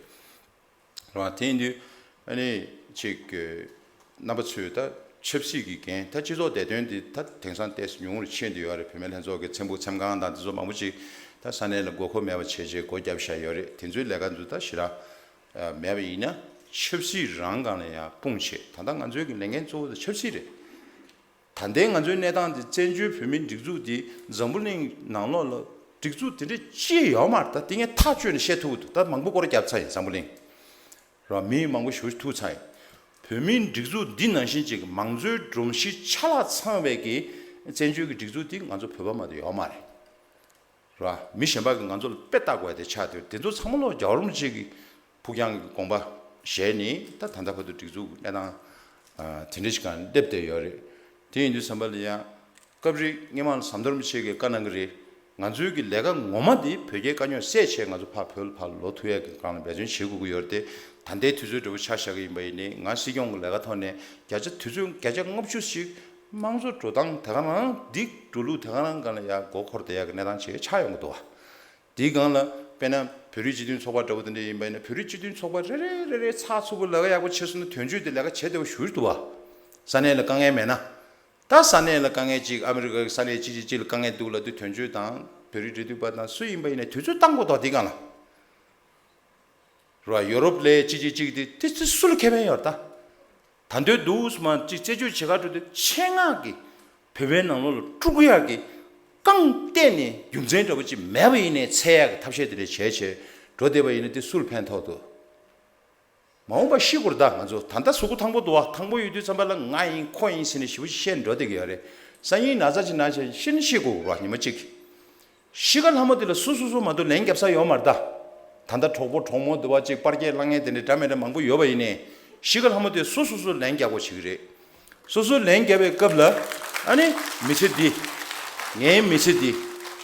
རེད་བ། དེ་ཡིན་དུས་ཨ་ནི་ཅིག་གི་རྣམ་པ་ཚོས་ད་ཆབ་སྲིད་ཀྱི་འགན། ད་སྤྱི་ཚོགས་བདེ་དོན་འདི་ད་དེང་སང་ཏོག་ཙམ་ཉུང་རུ་ཕྱིན་བསྡད་ཡོད་རེད། བུད་མེད་ལྷན་ཚོགས་ཀྱི་ཚེམ་བུ་ཚེམ་ཁང་དང་དེ་ཚོ་མང་པོ་ཅིག་ད་ས་གནས་ལ་དགོས་མཁོ་མེད་པ་བྱས་བྱས་སྒོ་བརྒྱབ་བཞག་ཡོད་རེད། དེ་ཚོའི་ལས་ཀ་ཚོ་ད་ཞེ་དྲག་མེད་པ་ཡིན་ན་ཆབ་སྲིད་རང་སྒང་ལ་ཡང་སྤུངས་བྱས། ད་ལྟ་ང་ཚོའི་གི་ལས་འགན་གཙོ་བོ་དེ་ཆབ་སྲིད་རེད། ད་ལྟའི་ང་ཚོའི་གནས་སྟངས་འདི་བཙན་བྱོལ་བོད་མིའི་སྒྲིག་འཛུགས་འདི་འཛམ་བུ་གླིང་ནང་ལོགས་ལ་ སྒྲིག་འཛུགས་དེ་འདྲ་ཅི་ཡོད་མ་རེད། ད་དེ་ངས་ཐག་གཅོད་ནས་བཤད་ཐུབ་ཀྱི་འདུག་ད་མང་པོ་སྐོར་རྒྱབ་ཚར་ཡིན་བསམ་བློ་གླིང་། རོ། མི་མང་པོ་ཞེ་པོ་ཐུག་ཚར་ཡིན། བོད་མིའི་སྒྲིག་འཛུགས་འདི་ནང་བཞིན་ཅིག་མང་གཙོའི་སྒྲོམ་གཞི་ཆ་ལག་ཚང་བའི་གི་བཙན་བྱོལ་གྱི་སྒྲིག་འཛུགས་འདི་ང་ཚོ་བོད་པ་མ་གཏོགས་ཡོད་མ་རེད། རོ། མི་གཞན་པ་གིས་ང་ཚོ་ལ་དཔེ་ལྟ་དགོས་དེ་ཆགས་དུས་དེ་ཚོ་ཚང་མ་ལོ་རྒྱལ་བ་རིན་པོ་ཆེ་གི་ཕུགས་རྒྱང་གི་དགོངས་པ་བཞེས་ནས་ད་ད་ལྟ་བར་དུ་སྒྲིག་འཛུགས་གནས་སྟངས་དེ་འདྲ་ཞིག་གང་སླེབས་བསྡད་ཡོད་རེད། དེ་ཡིན་དུས་ཙམ་པ་ལ་ཡང་། སྐབས་རེ་སྔོན་མ་ལ་ཟམ་གདོང་རིན་པོ་ཆེ་གིས་བཀའ་གནང་གི་རེད། ང་ཚོའི་གི་ལས་ཀ་ངོ་མ་འདི་བོད་རྒྱའི་དཀའ་རྙོག་སེལ་ཆེད་ང་ཚོ་ཕར་བོད་ལ་ཕར་ལོག་ཐུབ་ཡས་ཀྱི་སྒང་ལ་འབད་བརྩོན་བྱེད་དགོས་ཀྱི་ཡོད་རེད་དེ། ད་ལྟའི་དུས་ཚོད་འདྲ་བོ་ཆ་བཞག་གི་ཡིན་པ་ཡིན་ནའི་ང་སྲིད་སྐྱོང་གི་ལས་ཀ་ཐོག་ནས་བརྒྱ་ཆ་དུས་ཚོད་བརྒྱ་ཆ་ལྔ་བཅུ་ཞིག་དམངས་གཙོ་འགྲོ་སྟངས་དེ་ག་རང་འདི་འགྲོ་ལུགས་དེ་ག་རང་སྒང་ལ་ཡ་མགོ་འཁོར་བསྡད་ཡག་གི་གནས་སྟངས་ཅིག་ཆགས་ཡོང་གི་འདུག་བ། དེའི་སྒང་ལ་དཔེར་ན་བོད་རིགས་སྤྱི་མཐུན་ཚོགས་པ་འདྲ་བོ་དེ་འདྲ་ཡིན་པ་ཡིན་ན་བོད་རིགས་སྤྱི་མཐུན་ཚོགས་པ་རེ་རེ་རེ་རེ་ཚགས་ཚུད་པོ་ལས་ཀ་ཡག་པོ་བྱས་སོང་ན་དོན་གཅོད་དེ་ལས་ཀ་བྱེད་བདེ་བོ་ཞེ་པོ་འདུག་བ། ས་གནས་ལ་དཀའ་ངལ་མེད་ན། ད་ས་གནས་ལ་དཀའ་ངལ་གཅིག་ཨ་མི་རི་ཀ་གི་ས་གནས་གཅིག་གཅིག་གཅིག་ལ་དཀའ་ངལ་འདུག་ལབ་དུས་དོན་གཅོད་དང་བོད་རིགས་འབྲེལ་མཐུད་པ་དང་སུ་ཡིན་པ་ཡིན་ནའི་དུས་ཚོད་བཏང་དགོས་དོགས་འདི་གང་ལ། རེད་བ། ཡོ་རོབ་ལ་གཅིག་གཅིག་གཅིག་དེ་དེ་དེ་སུ་ལ་ཁེ་ཕན་ཡོད་རེད་ད། ད་འདོད་འདུག་སུ་མ་གཅིག་རྩད་གཅོད་བྱེད་ག་འགྲོ་དུས་ཆེད་མངགས་ཀྱི་བོད་པའི་ནང་ལོགས་ལ་དཀྲུག་ཡག་གི་རྐང་གཏད་ནས་རྒྱུ་མཚན་འདྲ་པོ་ཅིག་མེད་པ་ཡིན་ནའི་འཚོལ་ཡག་གི་ཐབས་ཤེས་དེ་འདྲ་བྱས་བྱས་འགྲོ་བསྡད་པ་ཡིན་ན་དེ་སུ་ལ་ཕན་ཐོགས་འདུག་མ་འོངས་པ་ཤི་དགོས་རེད་ད། ང་ཚོ་ད་ལྟ་གཟུགས་པོ་ཐང་པོ་འདུག་བ། ཐང་པོ་ཡོད་དུས་ཙམ་པ་ལ་ང་ཡིན་ཁོ་ཡིན་ཟེར་ནས་ཞེ་པོ་ཅིག་བཤད་འགྲོ་བསྡད་ཀྱི་ཡོད་རེད། སང་ཉིན་ན་ཚ་ཅིག་ན་ཅིག་ཤི་ན་ཤི་དགོས་རེད་བ། ཉི་མ་གཅིག་ཤི་ཁ་ལྷ་མོ་དེ་ལ་སུ་སུ་སུ་མ་གཏོགས་ལན་རྒྱབ་ས་ཡོད་མ་རེད་ད། ད་ལྟ་གྲོགས་པོ་གྲོགས་མོ་འདུག་བ་ཅིག་པར་སྐྱེལ་གླ་མཁན་དེ་འདྲ་འདྲ་མི་འདྲ་མང་པོ་ཡོད་པ་ཡིན་ནའི་ཤི་ཁ་ལྷ་མོ་དེ་སུ་སུ་སུ་ལན་རྒྱག་དགོས་བྱེད་ཀྱི་རེད། སོ་སོས་ལན་བརྒྱབ་པའི་སྐབས་ལ་ཨ་ནི་མི་ཚེ་འདི། ངའི་མི་ཚེ་འདི་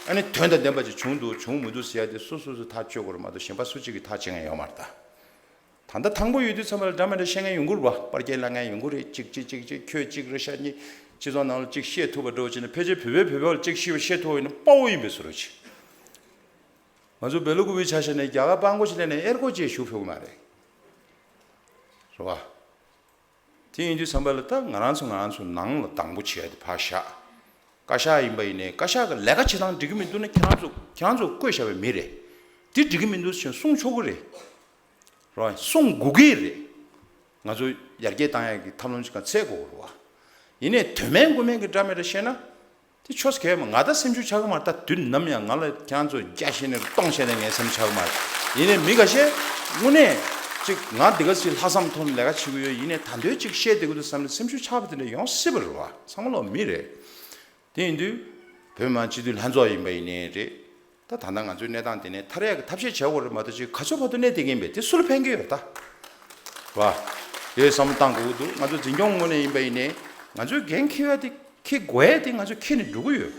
ཨ་ནི་དོན་དང་ལྡན་པ་ཅིག་བྱུང་འདུག་བྱུང་མི་འདུག་ཟེར་ཡ་དེ་སོ་སོ་སོས་ཐག་གཅོད་དགོས་རེད་མ་གཏོགས་གཞན་པ་སུ་གཅིག་གིས་ཐག་བཅད་མཁན་ཡོད་མ་རེད་ད། ད་ལྟ་དང་པོ་ཡོད་དུས་ཚང་མ་ལ་འདྲ་མི་འདྲ་བཤད་མཁན་ཡོང་གི་རེད་བ། པར་སྐྱེལ་གླ་མཁན་ཡོང་གི་རེད། གཅིག་གཅིག་གཅིག་གཅིག་ཁྱོད་གཅིག་རེད་ཤག་གཉིས་སྤྱི་ཚོགས་ནང་ལ་གཅིག་བཤད་ཐུབ་པ་འདྲ་བོ་བྱས་ན་ཕལ་ཆེར་བོད་པའི་བོད་པ་ལ་གཅིག་ཤི་བ་བཤད་ཐུབ་པ་ཡིན་ན་དཔའ་བོ་ཡིན་པའི་བཟོ་འདྲ་ཅིག་ང་ཚོ་སྦེལ་ཀོབ་པའི་ཆ་བཞག་ནས་རྒྱ་གར་པང་གོ་ཅིག་སླེབས་ནས་ཨེར་ཀོ་ཅིག་ཞུ་ཕོད་ཀྱི་མ་རེད། རེད་བ། དེ་ཡིན་དུས་ཙམ་པ་ལ་ད་ང་རང་ཚོ་ང་རང་ཚོ་ནང་ལ་དང་པོ་བྱས་ཏེ་ཕར་བཞག་བཀའ་ཤག་ཡིན་པ་ཡིན་ནའི་བཀའ་ཤག་གི་ལས་ཀ་བྱེད་སྟངས་འགྲིག་གི་མི་འདུག་ན་ཁྱེད་རང་ཚོ་ཁྱེད་རང་ཚོ་བསྐོས་བཞག་པའི་མི་རེད། དེ་འགྲིག་གི་མི་འདུག་ཟེར་གསུང་ཆོག་གི་རེད། རོ། གསུང་དགོས་ཀྱི་རེད། ང་ཚོ་ཡར་རྒྱས་བཏང་ཡག་གི་ཐབས་ལམ་ཞིག་ག་འཚོལ་དགོས་རེད་བ། ཡིན་ནའི་དོན་མེད་མགོ་མེད་ཀྱི་འདྲ་མི་འདྲ་བཤད་ན། དེ་ཆོས་གལ་མ་ང་ད་སེམས་ཤུགས་ཆག་གི་མ་རེད། ད་དུས་ནམ་ཡང་ང་ལ་ཁྱེད་རང་ཚོ་བརྒྱ་བཤད་ནས་སྟོང་བཤད་ནས་ངའི་སེམས་ཆག་གི་མ་རེད། ཡིན་ནའི་མི་འགའ་ཤས་དངོས་གནས་ཅིག་ང་འདི་ག་ཅིག་ལྷག་བསམ་ཐོག་ནས་ལས་ཀ་བྱེད་ཀྱི་ཡོད། ཡིན་ནའི་ད་འདོད་ཅིག་བཤད་བསྡད་ཀྱི་འདུག་བསམ་ནས་སེམས་ཤུགས་ཆག་པ་དེ་འདྲ་ཡོང་སྲིད་པ་རེད་བ། ཚང་མ་ལོག་མི་རེད། དེ་ཡིན་དུས་བོད་མི་མང་སྤྱི་འཐུས་ལྷན་ཚོགས་ཡིན་པ་ཡིན་ནའི་རེད། ད་ད་ལྟ་ང་ཚོའི་གནས་སྟངས་དེ་ནས་ཐར་ཡག་གི་ཐབས་ཤེས་བྱ་དགོས་རེད་མ་གཏོགས་ཅིག་ག་ཚོད་བར་དུ་གནས་བསྡད་ཀྱི་ཡིན་པས་དེ་སུ་ལ་ཕན་གྱི་ཡོད་ད། བ། དེ་བསམ་བློ་བཏང་དགོས་ཀྱི་འདུག་ང་ཚོ་འཛིན་སྐྱོང་ངོས་ནས་ཡིན་པ་ཡིན་ནའི་ང་ཚོའི་འགན་འཁྱེར་ཡ་དེ་འཁྱེར་དགོས་ཡ་དེ་ང་ཚོས་འཁྱེར་ནས་འགྲོ་གི་ཡོད།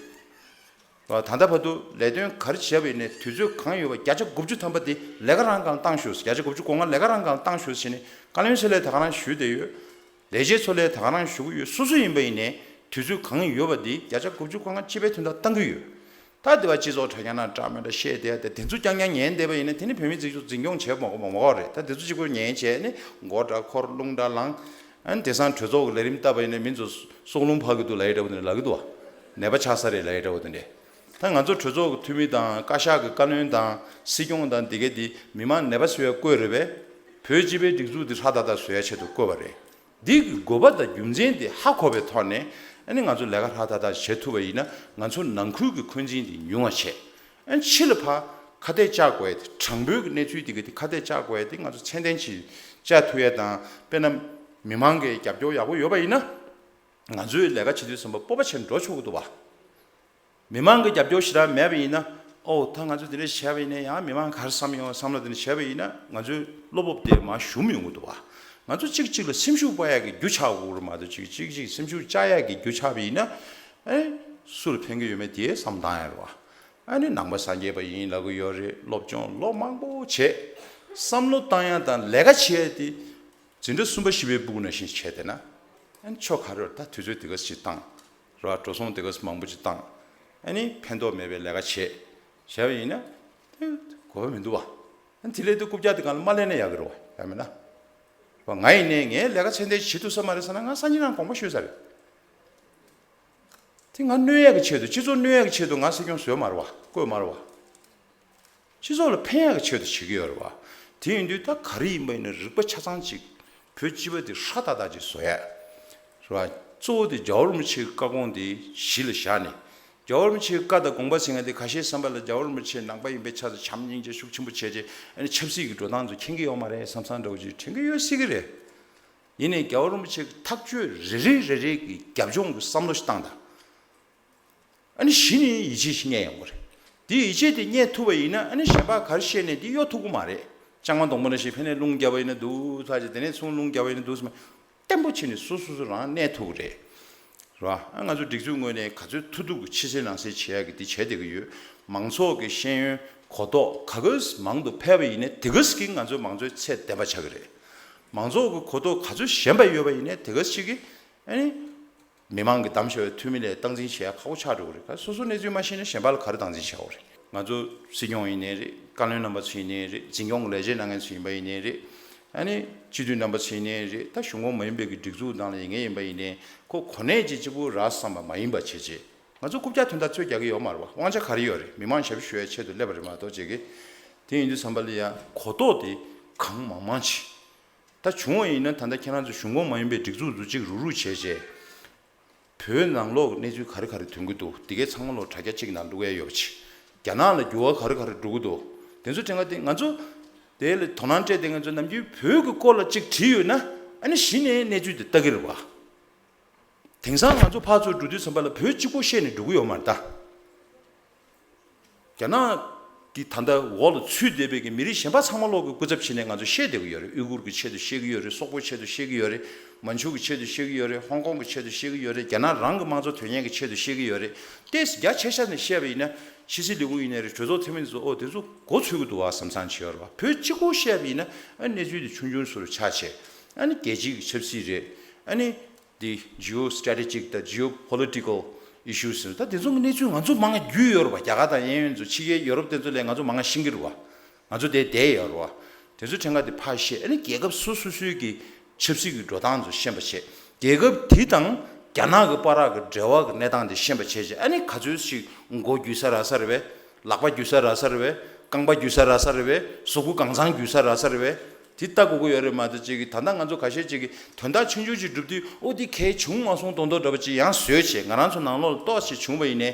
བ། ད་ལྟ་བར་དུ་ལས་དོན་ག་རེ་བྱས་པ་ཡིན་ནའི་དུས་ཚོད་གང་ཡོད་པ་བརྒྱ་ཆ་དགུ་བཅུ་ཐམ་པ་དེ་ལས་ཀ་རང་སྒང་བཏང་ཤོག་བརྒྱ་ཆ་དགུ་བཅུ་གོ་ལྔ་ལས་ཀ་རང་སྒང་བཏང་ཤོག་ཟེར་ནས་བཀའ་བློན་ཚོ་ལ་ད་ག་རང་ཞུས་བསྡད་ཡོད། ལས་བྱེད་ཚོ་ལ་ད་ག་རང་ཞུ་གི་ཡོད། སོ་སོ་ཡིན་པ་ཡིན་ནའི་དུས་ཚོད་གང་ཡོད་པ་འདི་བརྒྱ་ཆ་དགུ་བཅུ་གོ་ལྔ་སྤྱི་པའི་དོན་དག་བཏང་གི་ཡོད། ད་དེ་བ་སྤྱི་ཚོགས་དྲ་རྒྱ་ནང་འདྲ་མི་འདྲ་བཤད་བསྡད་དེ་དེ་ཚོ་རྐྱང་རྐྱང་ཉན་བསྡད་པ་ཡིན་ན་དེ་ནི་བོད་མི་སྒྲིག་འཛུགས་འཛིན་སྐྱོང་བྱེད་མ་དགོས་མ་དགོས་རེད། ད་དེ་ཚོ་གཅིག་པོ་ཉན་བྱས་ནི་མགོ་འདྲ་འཁོར་རླུང་འདྲ་ལངས། ཨ་ནི་དེང་སང་གྲོས་ཚོགས་ཀྱི་ལས་རིམ་བལྟས་པ་ཡིན་ན་མི་ཚོ་སྲོག་རླུང་འཕར་གི་འདུག་ལབ་ཡ་འདྲ་བོ་དེ་འདྲ་ལབ་གི་འདུག་བ། ནད་པ་ཆགས་ས་རེད་ལབ་ཡ་འདྲ་བོ་དེ་འདྲ། ད་ང་ཚོ་གྲོས་ཚོགས་ཀྱི་འཐུས་མི་དང་བཀའ་ཤག་གི་བཀའ་བློན་དང་སྲིད་སྐྱོང་དང་འདི་གས་འདི་མི་མང་ནད་པ་བཟོ་ཡ་བསྐོས་རེད་པས། བོད་སྤྱི་པའི་སྒྲིག་འཛུགས་འདི་ཧྲ་ཏག་ཏག་བཟོ་ཡ་ཆེད་དུ་བསྐོས་པ་རེད། འདི་གི་དགོས་པ་དང་རྒྱུ་མཚན་དེ་ཧ་གོ་བའི་ཐོག་ནས་ཨ་ནི་ང་ཚོ་ལས་ཀ་ཧྲ་ཏག་ཏག་བྱེད་ཐུབ་པ་ཡིན་ན་ང་ཚོ་ནང་ཁུལ་གྱི་འཁོན་འཛིན་དེ་ཉུང་བ་བྱས། ཨ་ནི་ཕྱི་ལ་ཕར་ཁ་གཏད་བཅག་དགོས་ཡ་དེ་དྲང་པོའི་གི་གནས་ཚུལ་དེ་གི་དེ་ཁ་གཏད་བཅག་དགོས་ཡ་དེ་ང་ཚོ་ཚད་ལྡན་ཅིག་བཅའ་ཐུབ་ཡ་དང་དཔེར་ན་མི་མང་གི་རྒྱབ་སྐྱོར་ཡག་པོ་ཡོད་པ་ཡིན་ན་ང་ཚོའི་ལས་ཀ་བྱེད་དུས་ཙམ་པ་སྤོབས་པ་བྱས་འགྲོ་ཆོག་གི་འདུག་བ། མི་མང་གི་རྒྱབ་སྐྱོར་ཞེ་དྲག་མེད་པ་ཡིན་ན། ཨོ་ད་ང་ཚོ་དེ་འདྲ་བྱས་པ་ཡིན་ན་ཡང་མི་མང་ག་རེ་བསམ་ཡོང་བསམ་བློ་དེ་འདྲ་བྱས་པ་ཡིན་ན་ང་ཚོའི་བློ་སྤོབས་དེ་མར་ཞུམ་ཡོང་གི་འདུག་བ། ང་ཚོ་གཅིག་གཅིག་ལ་སེམས་ཤུགས་སྤར་ཡག་གི་རྒྱུ་ཆགས་དགོས་རེད་མ་གཏོགས་གཅིག་གཅིག་གཅིག་སེམས་ཤུགས་བཅག་ཡག་གི་རྒྱུ་ཆགས་པ་ཡིན་ན། ཨེ། སུ་ལ་ཕན་གྱི་ཡོད་མེད་དེ་བསམ་བཏང་ཡ་རེད་བ། ཨ་ནི་ནང་པ་སངས་རྒྱས་པ་ཡིན་ལབ་གི་ཡོད་རེད། སློབ་སྦྱོང་ལོ་མང་པོ་བྱས། བསམ་བློ་བཏང་ཡ་དང་ལས་ཀ་བྱེད་ཡ་དེ། འཛིན་གྲྭ་གསུམ་པ་བཞི་པའི་སྤུ་གུ་ནང་བཞིན་བྱས་བསྡད་ན། ཨ་ནི་ཆོ་ག་རེ་ད་དུས་ཚོད་དེ་ག་ཅིག་བཏང་། ར་འགྲོ་སོང་དེ་ག་མང་པོ་ཅིག་བཏང་། ཨ་ནི་ཕན་ཐོགས་མེད་པའི་ལས་ཀ་བྱས། བྱས་པ་ཡིན་ན། དེ་དགོས་པ་མི་འདུག་བ། ཨ་ནི་དེ་ལས་དུ་རྐུབ་བཀྱག་དེ་གང་ལ་མ་ལེན་ན་ཡག་གི་རེད་བ། ཡང་མིན་ན། བ་ང་ཡིན་ནའི་ངའི་ལས་ཀ་ཚད་ལྡན་བྱེད་ཐུབ་ས་མ་རེད་ཟེར་ན་ང་སང་ཉིན་རང་དགོངས་པ་ཞུས་ས་རེད། དེ་ང་གནོད་ཡག་གི་ཆེད་དུ་སྤྱི་ཚོགས་གནོད་ཡག་གི་ཆེད་དུ་ང་སྲིད་སྐྱོང་བཟོས་མ་རེད་བ། བསྐོས་མ་རེད་བ། སྤྱི་ཚོགས་ལ་ཕན་ཡག་གི་ཆེད་དུ་བྱེད་ཀྱི་ཡོད་རེད་བ། དེ་ཡིན་དུས་ད་ག་རེ་ཡིན་པ་ཡིན་ན་རིག་པ་ཆ་ཚང་ཅིག་བོད་སྤྱི་པ་དེ་ཧྲ་ཏག་ཏག་ཅིག་བཟོ་ཡ། རེད་བ། གཙོ་བོ་དེ་རྒྱལ་བ་རིན་པོ་ཆེའི་བཀའ་དགོངས་དེ་གཞི་ལ་བཞག་ནས། རྒྱལ་བ་རིན་པོ་ཆེའི་བཀའ་དང་དགོངས་པ་ཟེར་མཁན་དེ་ཁ་ཤས་བསམ་པ་ལ་རྒྱལ་བ་རིན་པོ་ཆེ་ནང་པ་ཡིན་པའི་ཆ་དང་བྱམས་སྙིང་རྗེ་ཤུགས་ཆེན་པོ་བྱས་རྗེས་ཨ་ནི་ཆབ་སྲིད་ཀྱི་འགྲོ་སྟངས་ཚོ་མཁྱེན་གྱི་ཡོད་མ་རེད་བསམ་བསམ་འདྲ་བོ་ཅིག་དྲན་གྱི་ཡོད་སྲིད་ཀྱི་རེད། ཡིན་ནའི་རྒྱལ་བ་རིན་པོ་ཆེ་གི་ཐག་གཅོད་རེ་རེ་རེ་རེ་གི་རྒྱབ་ལྗོངས་ཀྱི་བསམ་བློ་ཞིག་བཏང་དང་། ཨ་ནི་གཞི་ནས་ཡིད་ཆེས་ཤིག་རྙེད་ཡོང་གི་རེད། དེ་ཡིད་ཆེས་དེ་རྙེད་ཐུབ་པ་ཡིན་ན་ཨ་ནི་གཞན་པ་ག་རེ་བཤད་ནས་དེ་གཡོལ་ཐུབ་ཀྱི་མ་རེད། ལྕང་མ་སྡོང་པོ་ནང་བཞིན་ཕན་ནས་རླུང་བརྒྱབ་པ་ཡིན་ན་འདུག་ཚར་གཅིག་དེ་ནས་ཚུར་རླུང་བརྒྱབ་པ་ཡིན་ན་འདུག་ཟེར་མ། བརྟན་པོ་བྱས་ནས་སོ་སོ་སོ་རང་གནས་ཐུབ་ཀྱི་རེད། རེད་བ། ཨ་ང་ཚོ་སྒྲིག་འཛུགས་ངོས་ནས་ག་ཚོད་ཐུབ་ཐུབ་ཀྱི་ཕྱི་གསལ་ནང་གསལ་བྱེད་ཡག་གི་དེ་བྱས་བསྡད་ཀྱི་ཡོད། མང་ཚོགས་ཀྱི་ཤེས་ཡོན་གོ་རྟོགས་ག་གས་མང་དུ་འཕེལ་བ་ཡིན་ན་དེ་གས་ཀྱིས་ང་ཚོའི་མང་གཙོའི་ཚད་ལྡན་པ་ཆགས་ཀྱི་རེད། མང་ཚོགས་ཀྱི་གོ་རྟོགས་ག་ཚོད་ཞན་པ་ཡོད་པ་ཡིན་ན་དེ་གས་ཅིག་གིས་ཨ་ནི། མི་མང་གི་གདམ་བྱ་བའི་འཐུས་མི་ལ་སྟངས་འཛིན་བྱེད་ཡ་ཁག་པོ་ཆགས་འགྲོ་གི་རེད། ག་སོ་སོ་གནས་ཚུལ་མ་ཤེས་ན་གཞན་པ་ལ་ག་རེ་སྟངས་འཛིན་བྱ་དགོས་རེད། ང་ཚོ་སྲིད་སྐྱོང་ཡིན་ནའི་རེད། བཀའ་བློན་རྣམ་པ་ཚོ་ཡིན་ནའི་རེད། འཛིན་སྐྱོང་གི་ལས་བྱེད་གནང་མཁན་ཚོ་ཡིན་པ་ཡིན་ནའི་རེད། ཨ་ནི་སྤྱི་འཐུས་རྣམ་པ་ཚོ་ཡིན་ནའི་རེད། ད་གཞུང་ཁོངས་མ་ཡིན་པའི་གི་སྒྲིག་འཛུགས་ནང་ལ་ཡིན་མཁན་ཡིན་པ་ཡིན་ནའི་ཁོ་གོ་གནས་ཀྱི་གཅིག་པུ་རག་བསམ་པ་མ་ཡིན་པ་བྱས་རྗེས་ང་ཚོ་རྐུབ་བཀྱག་དོན་དག་ཚོད་རྒྱག་གི་ཡོད་མ་རེད་བ། དབང་ཆ་ག་རེ་ཡོད་རེད། མི་མང་ཞབས་ཞུ་བྱེད་ཆེད་དུ་སླེབས་པ་རེད་མ་གཏོགས་བྱེད་ཀྱི། དེ་ཡིན་དུས་ཙམ་པ་ལ་ཡང་གོ་རྟོགས་དེ་གང་མང་མང་བྱེད། ད་བྱུང་བ་ཡིན་ན་ད་ལྟ་ཁྱེད་རང་ཚོ་གཞུང་ཁོངས་མ་ཡིན་པའི་སྒྲིག་འཛུགས་འཛུགས་གཅིག་རུག་རུག་བྱས་རྗེས། བོད་ནང་ལོགས་གནས་ཚུལ་ག་རེ་ག་རེ་ཐོན་གྱི་འདུག་དེ་གའི་ཚང་མ་ལོག་དྲ་རྒྱ་གཅིག་ནང་བླུག་ཡ་ཡོད་པ་ཆེ། རྒྱ་ནག་ལ་འགྱུར་བ་ག་རེ་ག་རེ་འགྲོ་གི་འདུག་དེ་ཚོ་དྲན་ག་དེ་ང་ཚོ་དེ་ལ་དོ་སྣང་སྤྲད་དེ་ང་ཚོ་ནམ་རྒྱུན་བོད་ཀྱི་སྐོར་ལ་གཅིག་བྲིས་ཡོད་ན་ཨ་ནི་གཞི་ནས་གནས་ཚུལ་དེ་ལྟ་གི་རེད་བ། དེང་སང་ང་ཚོ་ཕར་ཚུར་འགྲོ་དུས་ཙམ་པ་ལ་བོད་གཅིག་པོ་བཤད་ནས་འགྲོ་གི་ཡོད་མ་རེད་ད། རྒྱ་ནག་གི་ད་ལྟ་འོག་ལ་ཚུད་བསྡད་པའི་གི་མི་རིགས་གཞན་པ་ཚང་མ་ལོག་གི་སྐུ་ཚབ་བྱས་ནས་ང་ཚོ་བཤད་བསྡད་ཀྱི་ཡོད་རེད། ཨུ་གུར་གི་ཆེད་དུ་བཤད་ཀྱི་ཡོད་རེད། སོག་པོའི་ཆེད་དུ་བཤད་ཀྱི་ཡོད་རེད། མན་ཇུ་གི་ཆེད་དུ་བཤད་ཀྱི་ཡོད་རེད། ཧོང་ཀོང་གི་ཆེད་དུ་བཤད་ཀྱི་ཡོད་རེད། རྒྱ་ནག་རང་གི་དམངས་གཙོ་དོན་གཉེར་གྱི་ཆེད་དུ་བཤད་ཀྱི་ཡོད་རེད། ཏོག་ཙམ་རྒྱ་ཆེ་ཤ་ནས་བཤད་པ་ཡིན་ན་ཕྱི་སྲིད་ལས་ཁུངས་ཡིན་ནའི་རེད། གྲོས་ཚོགས་འཐུས་མི་ཚོ་ཨོ་དེ་ཚོ་མགོ་ཚོས་ཀྱི་འདུག་བ་བསམ་བསམ་བྱེད་ཡོད་རེད་བ། བོད་གཅིག་པོ་བཤད་པ་ཡིན་ན་ཨ་གནས་ཚུལ་དེ་ཆུང་ཆུང་ཚོ་རུ་ཆགས་བྱས། ཨ་ནི་རྒྱལ་སྤྱིའི་གི་ཆབ་སྲིད་རེད། ཨ་ནི། འདི་geostrategic་དང་geopolitical issues་ཟེར་ད་དེ་ཚོ་གི་གནས་ཚུལ་ང་ཚོ་མང་ང་རྒྱུས་ཡོད་རེད་བ། རྒྱ་གར་དང་གཡས་གཡོན་ཚོ་ཕྱི་རྒྱལ་ཡོ་རོབ་དེ་ཚོ་ལས་ང་ཚོ་མང་ང་ཤེས་ཀྱི་རེད་བ། ང་ཚོ་དེ་བསྡད་ཡོད་རེད་བ། དེ་ཚོ་ཕྲན་ཁ་དེ་ཕར་བཤད་ཨ་ནི་རྒྱལ་ཁབ་སོ་སོ་སོའི་གི་ཆབ་སྲིད་ཀྱི་འགྲོ་སྟངས་ཚོ་ཤེས་པ་བྱས། རྒྱལ་ཁབ་དེ་དང་རྒྱ་ནག་གི་བར་གི་འབྲེལ་བ་གི་གནས་སྟངས་དེ་ཤེས་པ་བྱས་བྱས་ཨ་ནི་ག་ཚོད་ཞིག་མགོ་རྒྱུས་ས་རག་ས་རེད་བས། ལག་པ་རྒྱུས་ས་རག་ས་རེད་བས། རྐང་པ་རྒྱུས་ས་རག་ས་རེད་བས། གཟུགས་པོ་གང་ཚང་རྒྱུས་ས་རག་ས་རེད་བས། དེ་ལྟ་དགོས་ཀྱི་ཡོད་རེད་མ་གཏོགས་ཅིག་གིས་ད་ལྟ་ང་ཚོ་ཁ་ཤས་ཅིག་གིས་དོན་དག་ཆུང་ཆུང་ཅིག་སྒྲུབ་དུས་ཨོ་དེ་གལ་བྱུང་མ་སོང་མདོག་མདོག་འདྲ་པོ་ཅིག་ཡང་བཟོས་བྱས་ང་རང་ཚོ་ནང་ལོགས་ལ་ཏོག་ཙམ་བྱུང་བ་ཡིན་ནའི་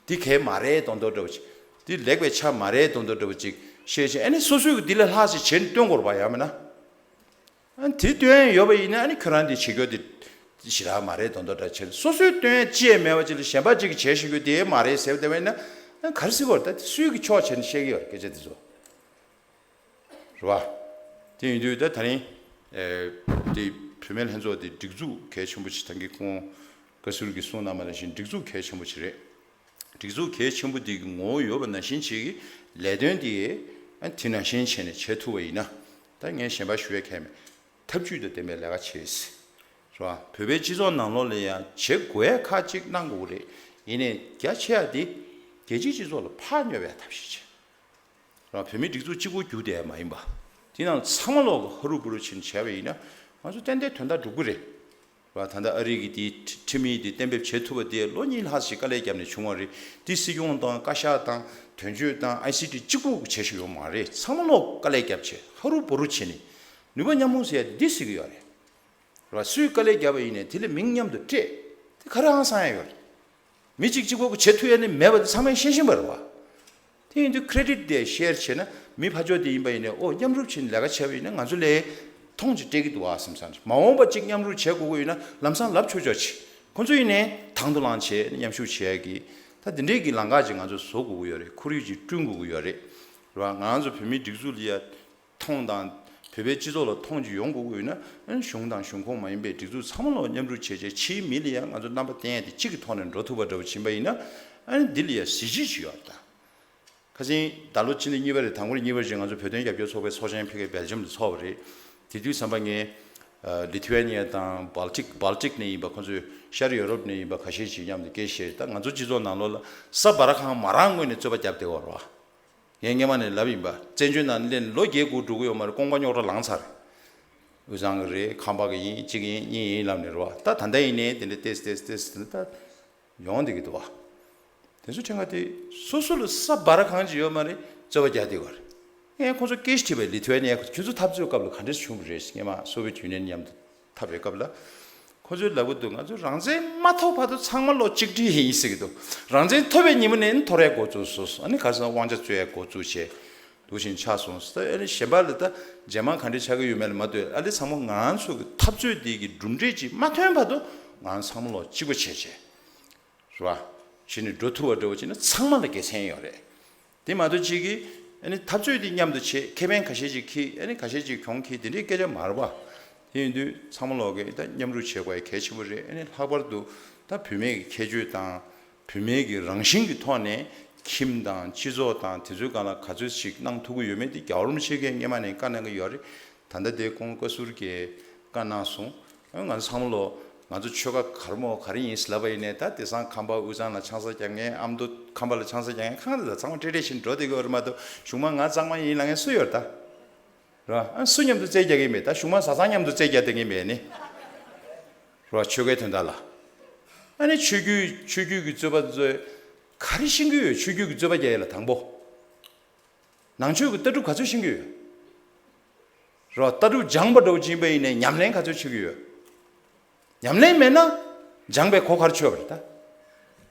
དེ་གལ་མ་རེད་མདོག་མདོག་འདྲ་པོ་ཅིག་དེ་ལེགས་པའི་ཆ་མ་རེད་མདོག་མདོག་འདྲ་པོ་ཅིག་བཤད་བྱས་ཨ་ནི་སོ་སོས་ཀྱི་དེ་ལས་ལྷག་ཅིག་བྱས་ནས་སྟོན་དགོས་རེད་པ། ཡང་མིན་ན་ཨ་ནི་དེ་སྟོན་ཡ་ཡོད་པ་ཡིན་ན་ཨ་ནི་ཁྱོད་རང་དེ་བྱེད་རྒྱུ་དེ་ཞེ་དྲག་མ་རེད་མདོག་མདོག་འདྲ་བྱས་ནས་སོ་སོས་སྟོན་ཡ་ཅི་ཡང་མེད་པ་ཅིག་ལ་གཞན་པ་ཅིག་གིས་བྱས་ཤེས་རྒྱུ་དེ་མ་རེད་ཟེར་བསྡད་པ་ཡིན་ན་ཨ་ནི་ག་རེ་ཟེར་དགོས་རེད། ད་དེ་སུས་ཀྱི་ཕྱོགས་བྱས་ནས་བཤད་ཀྱི་ཡོད་རེད་སྐད་ཆ་དེ་ཚོ། རེད་བ། དེ་ཡིན་དུས་ད་ད་རིང་། ཨེ། དེ་བུད་མེད་ལྷན་ཚོགས་དེ་སྒྲིག་འཛུགས་གལ་ཆེན་པོ་ཞིག་ད་གིན་ཁོང་བཀའ་ཟུར་གྱིས་གསུངས་གནང་བ་ནང་བཞིན་སྒྲིག་འཛུགས་གལ་ཆེན་པོ་ཞིག་རེད། སྒྲིག་འཛུགས་གལ་ཆེན་པོ་དེ་གི་ངོ་བོ་ཡོད་པ་ནང་བཞིན་བྱེད་ཀྱི་ལས་དོན་དེ་ཨ་དེ་ནང་བཞིན་བྱས་ནས་བྱེད་ཐུབ་པ་ཡིན་ན་ད་ངས་གཞན་པ་ཞུ་ཡ་གལ་མེད། ཐབས་ཇུས་དང་ལྡན་པའི་ལས་ཀ་བྱེད། རེད་བ། བོད་པའི་སྤྱི་ཚོགས་ནང་ལོགས་ལ་ཡང་བྱེད་དགོས་ཡ་ཁག་ཅིག་གནང་དགོས་རེད། ཡིན་ནའི་རྒྱ་ཆེ་ཡ་དེ་རྒྱལ་སྤྱིའི་སྤྱི་ཚོགས་ལ་ཕར་སྙོབ་པའི་ཐབས་ཤེས་བྱེད། རང་བོད་མིའི་སྒྲིག་འཛུགས་གཅིག་པོ་རྒྱུགས་བསྡད་མ་ཡིན་པ། དེ་ནང་ཚང་མ་ལོག་གི་ཧ་རུ་བུ་རུ་ཕྱིན་བྱས་པ་ཡིན་ན་ང་ཚོ་ཏན་ཏན་དོན་དག་འགྲུབ་ཀྱི་རེད། ར་ད་ལྟ་ཨ་རི་གི་དེའི་ཁྲི་ཁྲིམས་ཡིག་དེ་གཏན་འབེབས་བྱེད་ཐུབ་པ་དེ་ལོ་གཉིས་ལྷག་ཞིག་དཀའ་ལས་བརྒྱབ་ནས་བྱུང་བ་རེད། དེ་སྲིད་སྐྱོང་དང་བཀའ་ཤག་དང་དོན་གཅོད་དང་ཨའི་སི་ཊི་གཅིག་པུ་བྱེད་ཤེས་ཡོད་མ་རེད། ཚང་མ་ལོག་དཀའ་ལས་བརྒྱབ་བྱས་ཧ་རུ་བུ་རུ་བྱས་ནས་ནུས་པ་མཉམ་སྤུངས་ཟེར་ཡ་དེ་འདི་ཟེར་གི་ཡོད་རེད། ར་སུས་དཀའ་ལས་བརྒྱབ་པ་ཡིན་ནའི་དེ་ལ་མིང་མཉམ་དུ་སྤྲད། དེ་ག་རེ་ཧང་སང་ཡ་ཡོད་རེད། མི་གཅིག་གཅིག་པོ་གིས་བྱེད་ཐུབ་ཡ་ནི་མེད་པ་དེ་ཚང་མས་ཤེས་བཞིན་པ་རེད་བ། དེ་ཡིན་དུས་ཁི་རེ་ཌིཊ་དེ་ཤེར་བྱས་ན་མི་ཕར་ཕྱོགས་དེ་ཡིན་པ་ཡིན་ནའི་ཨོ་མཉམ་རུབ་བྱས་ནས་ལས་ཀ་བྱས་པ་ཡིན་ན་ང་ཚོ་ལ་མཐོང་ཆེན་སྤྲད་ཀྱི་འདུག་བ་བསམ་བསམ་རེད། མ་འོངས་པ་གཅིག་མཉམ་རུབ་བྱེད་དགོས་ཀྱི་ཡོད་ན་ལམ་སང་ལབ་ཆོག་ཆོག་བྱེད། ཁོང་ཚོ་ཡིན་ནའི་དང་དུ་བླངས་བྱས་མཉམ་ཞུགས་བྱེད་ཡ་གི་ད་དེ་འདྲས་ཀྱི་ལམ་ཁ་ཅིག་ང་ཚོ་བཟོ་དགོས་ཀྱི་ཡོད་རེད། ཁོར་ཡུག་ཅིག་བསྐྲུན་དགོས་ཀྱི་ཡོད་རེད། རེད་བ། ང་ཚོ་བོད་མིའི་སྒྲིག་འཛུགས་ལ་ཡ། མཐོང་དང་། བོད་པའི་སྤྱི་ཚོགས་ལ་མཐོང་ཆེན་ཡོང་དགོས་ཀྱི་ཡོད་ན་ཨ་ནི་གཞུང་དང་གཞུང་ཁོངས་མ་ཡིན་པའི་སྒྲིག་འཛུགས་ཚང་མ་ལ་མཉམ་རུབ་བྱས་བྱས་ཕྱིའི་མི་ལ་ཡང་ང་ཚོ་རྣམ་པ་བསྟན་ཡ་དེ་གཅིག་གི་ཐོག་ནས་འགྲོ་ཐུབ་པ་འདྲ་བོ་ཕྱིན་པ་ཡིན་ན་ཨ་ནི་འདི་ལ་ཡང་གཟི་བརྗིད་ཅིག་ཡོད་རེད་ད། ཁ་སང་ད་ལོ་ཕྱི་ཟླ་གཉིས་པ་རེད། དང་པོ་རེད། གཉིས་པ་རེད་ཅེས་ང་ཚོ་བོད་དོན་རྒྱབ་སྐྱོར་ཚོགས་པའི་ཚོགས་ཆེན་ཕ་གིར་སྦེལ་ཇམ་དུ་ཚོགས་པ་རེད། དེ་དུས་ཙམ་པ་ངས་ལི་ཐུ་ཝེ་ནི་ཡ་དང་སྦལ་ཏིག་སྦལ་ཏིག་ནས་ཡིན་པ་ཁོང་ཚོས་ཤར་ཡོ་རོབ་ནས་ཡིན་པ་ཁ་ཤས་ཤིག་མཉམ་དུ་སྐད་བཤད། ད་ང་ཚོ་སྤྱི་ཚོགས་ནང་ལོགས་ལ་ས་བར་ཁང་མ་རང་ངོས་ནས་རྩོད་པ་བརྒྱབ་བསྡད་ཡོད་རེད་བ། ངས་སྔོན་མ་ནས་ལབ་ཡིན་པ། བཙན་བྱོལ་ནང་སླེབས་ནས་ལོ་བརྒྱད་དགུ་འགྲོ་གི་ཡོད་མ་རེད། ཀོང་པ་རྙོག་དྲ་ལངས་ཚར་རེད། དབུས་གཙང་གི་རེད། ཁམས་པ་གི་ཡིན། གཅིག་ཡིན་གཉིས་ཡིན་ལབ་ནས་རེད་བ། ད་ད་ལྟ་ཡིན་ནའི་དེ་འདྲ་ཏེས་ཏེས་ཏེས་ད་ཡོང་བསྡད་ཀྱི་འདུག་བ། དེ་ཚོ་ཕྲན་ཁ་དེ་སོ་སོ་ལ་ས་བར་གང་ཅི་ཡོད་མ་རེད། རྩོད་པ་རྒྱག་བསྡད་ཡོད་རེད། ངས་ཁོང་ཚོ་སྐད་ཆ་དྲིས་པ། ལི་ཐུ་ཝེ་ནི་ཡ་ཁྱོད་ཚོ་འཐབ་རྩོད་སྐབས་ལ་ག་འདྲས་བྱུང་བ་རེད། སྔོན་མ་སོ་བི་ཡེཊ་ཡུ་ནི་ཡན་མཉམ་དུ་འཐབ་པའི་སྐབས་ལ། ཁོ་ཚོས་ལབ་གི་འདུག་ང་ཚོ་རང་བཙན་མ་ཐོབ་བར་དུ་ཚང་མ་ལོ་གཅིག་སྒྲིལ་ཡིན་ཟེར་གི་འདུག་རང་བཙན་ཐོབ་པའི་ཉིན་མོ་ནས་ཐོར་ཡ་འགོ་བཙུགས་སོང་། ཨ་ནི་ག་ས་དབང་ཆ་རྩོད་ཡ་འགོ་བཙུགས་བྱས། འདུག་བཞིན་ཆགས་སོང་ཟེར། ཨ་ནི་གཞན་པ་ལ་ད་རྗེས་མ་ག་འདྲ་ཆགས་ཀྱི་ཡོད་མེད་ལ་མ་ལྟོས། ཨ་ལེ་ཚང་མ་ང་རང་ཚོ་གི་འཐབ་རྩོད་འདི་གི་གྲུབ་འབྲས་ཅིག་མ་ཐོན་བར་དུ་ང་རང་ཚང་མ་ལོ་གཅིག་པ་བྱས་བྱས། རེད་བ། བྱས་ནས་འགྲོ་ཐུབ་པ་འདྲ་བོ་བྱས་ན་ཚང་མ་ལ་དགེ་མཚན་ཡོད་རེད། དེ་མ་གཏོགས་གཅིག་གིས་ཨ་ནི་འཐབ་རྩོད་འདི་མཉམ་དུ་བྱེད། ཁེ་ཕན་ཁ་ཤས་ཅིག་འཁྱེར། ཨ་ནི་ཁ་ཤས་ཅིག་གྱོང་འཁྱེར། དེ་འདྲའི་སྐད་ཆ་མ་རེད་བ། དེ་ཡིན་དུས་ཚང་མ་ལོག་གིས་ད་མཉམ་རུབ་བྱེད་དགོས་ཡ་གལ་ཆེན་པོ་རེད། ཨ་ནི་ལྷག་པར་དུ་ད་བུད་མེད་ཀྱི་ཁྱད་ཆོས་དང་། བུད་མེད་ཀྱི་རང་བཞིན་གྱི་ཐོག་ནས་ཁྱིམ་དང་སྤྱི་ཚོགས་དང་དེ་ཚོའི་སྒང་ལ་ག་ཚོད་ཅིག་གནང་ཐུབ་ཀྱི་ཡོད་མེད་དེ་རྒྱལ་བ་རིན་པོ་ཆེ་གིས་སྔོན་མ་ནས་བཀའ་གནང་གི་ཡོད་རེད། ད་ལྟ་དེ་ཁོང་བཀའ་ཟུར་གྱིས་བཀའ་གནང་སོང་། ཨ་ང་ཚོ་ཚང་མ་ལོ་ང་ཚོ་ཆོལ་ཁ་ག་རེ་མོ་ག་རེ་ཡིན་ཟེར་ལབ་པ་ཡིན་ནའི་ད་དེང་སང་ཁམས་པ་དབུས་གཙང་ལ་ཆང་ས་རྒྱག་མཁན། ཨ་མདོ་ཁམས་པ་ལ་ཆང་ས་རྒྱག་མཁན་གང་ལ་ད་ཚང་མ་ཏྲེ་ཏྲེ་བཞིན་འགྲོ་བསྡད་ཀྱི་ཡོད་རེད་མ་གཏོགས། གཞུག་མ་ང་གཙང་མ་ཡིན་ལབ་མཁན་སུ་ཡོད་རེད་ད། རེད་བ། ཨ་སུ་མཉམ་དུ་རྩེད་རྒྱག་གི་མེད། ད་གཞུག་མ་བཟའ་ཚང་མཉམ་དུ་རྩེད་རྒྱག་བསྡད་མཁན་མེད་ནི། རེད་བ། ཆོལ་ཁའི་དོན་དག་ལ། ཨ་ནི་ཆོས་བརྒྱུད་ཆོས་བརྒྱུད་ཀྱི་རྩོད་པ་ཚོས་ག་རེ་ཤེས་ཀྱི་ཡོད། ཆོས་བརྒྱུད་ཀྱི་རྩོད་པ་རྒྱག་ཡ་ལ་དང་པོ། ནང་ཆོས་ཀྱི་ལྟ་གྲུབ་ག་ཚོད་ཤེས་ཀྱི་ཡོད། རེད་བ། ལྟ་གྲུབ་སྦྱངས་པ་འདྲ་བོ་ཅིག་ཡིན་པ་ཡིན་ནའི་ཉམས་ལེན་ག་ཚོད་བྱེད་ཀྱི་ཡོད། ཉམས་ལེན་མེད་ན་སྦྱངས་པའི་གོ་ག་རེ་ཆོད་པ་རེད་ད།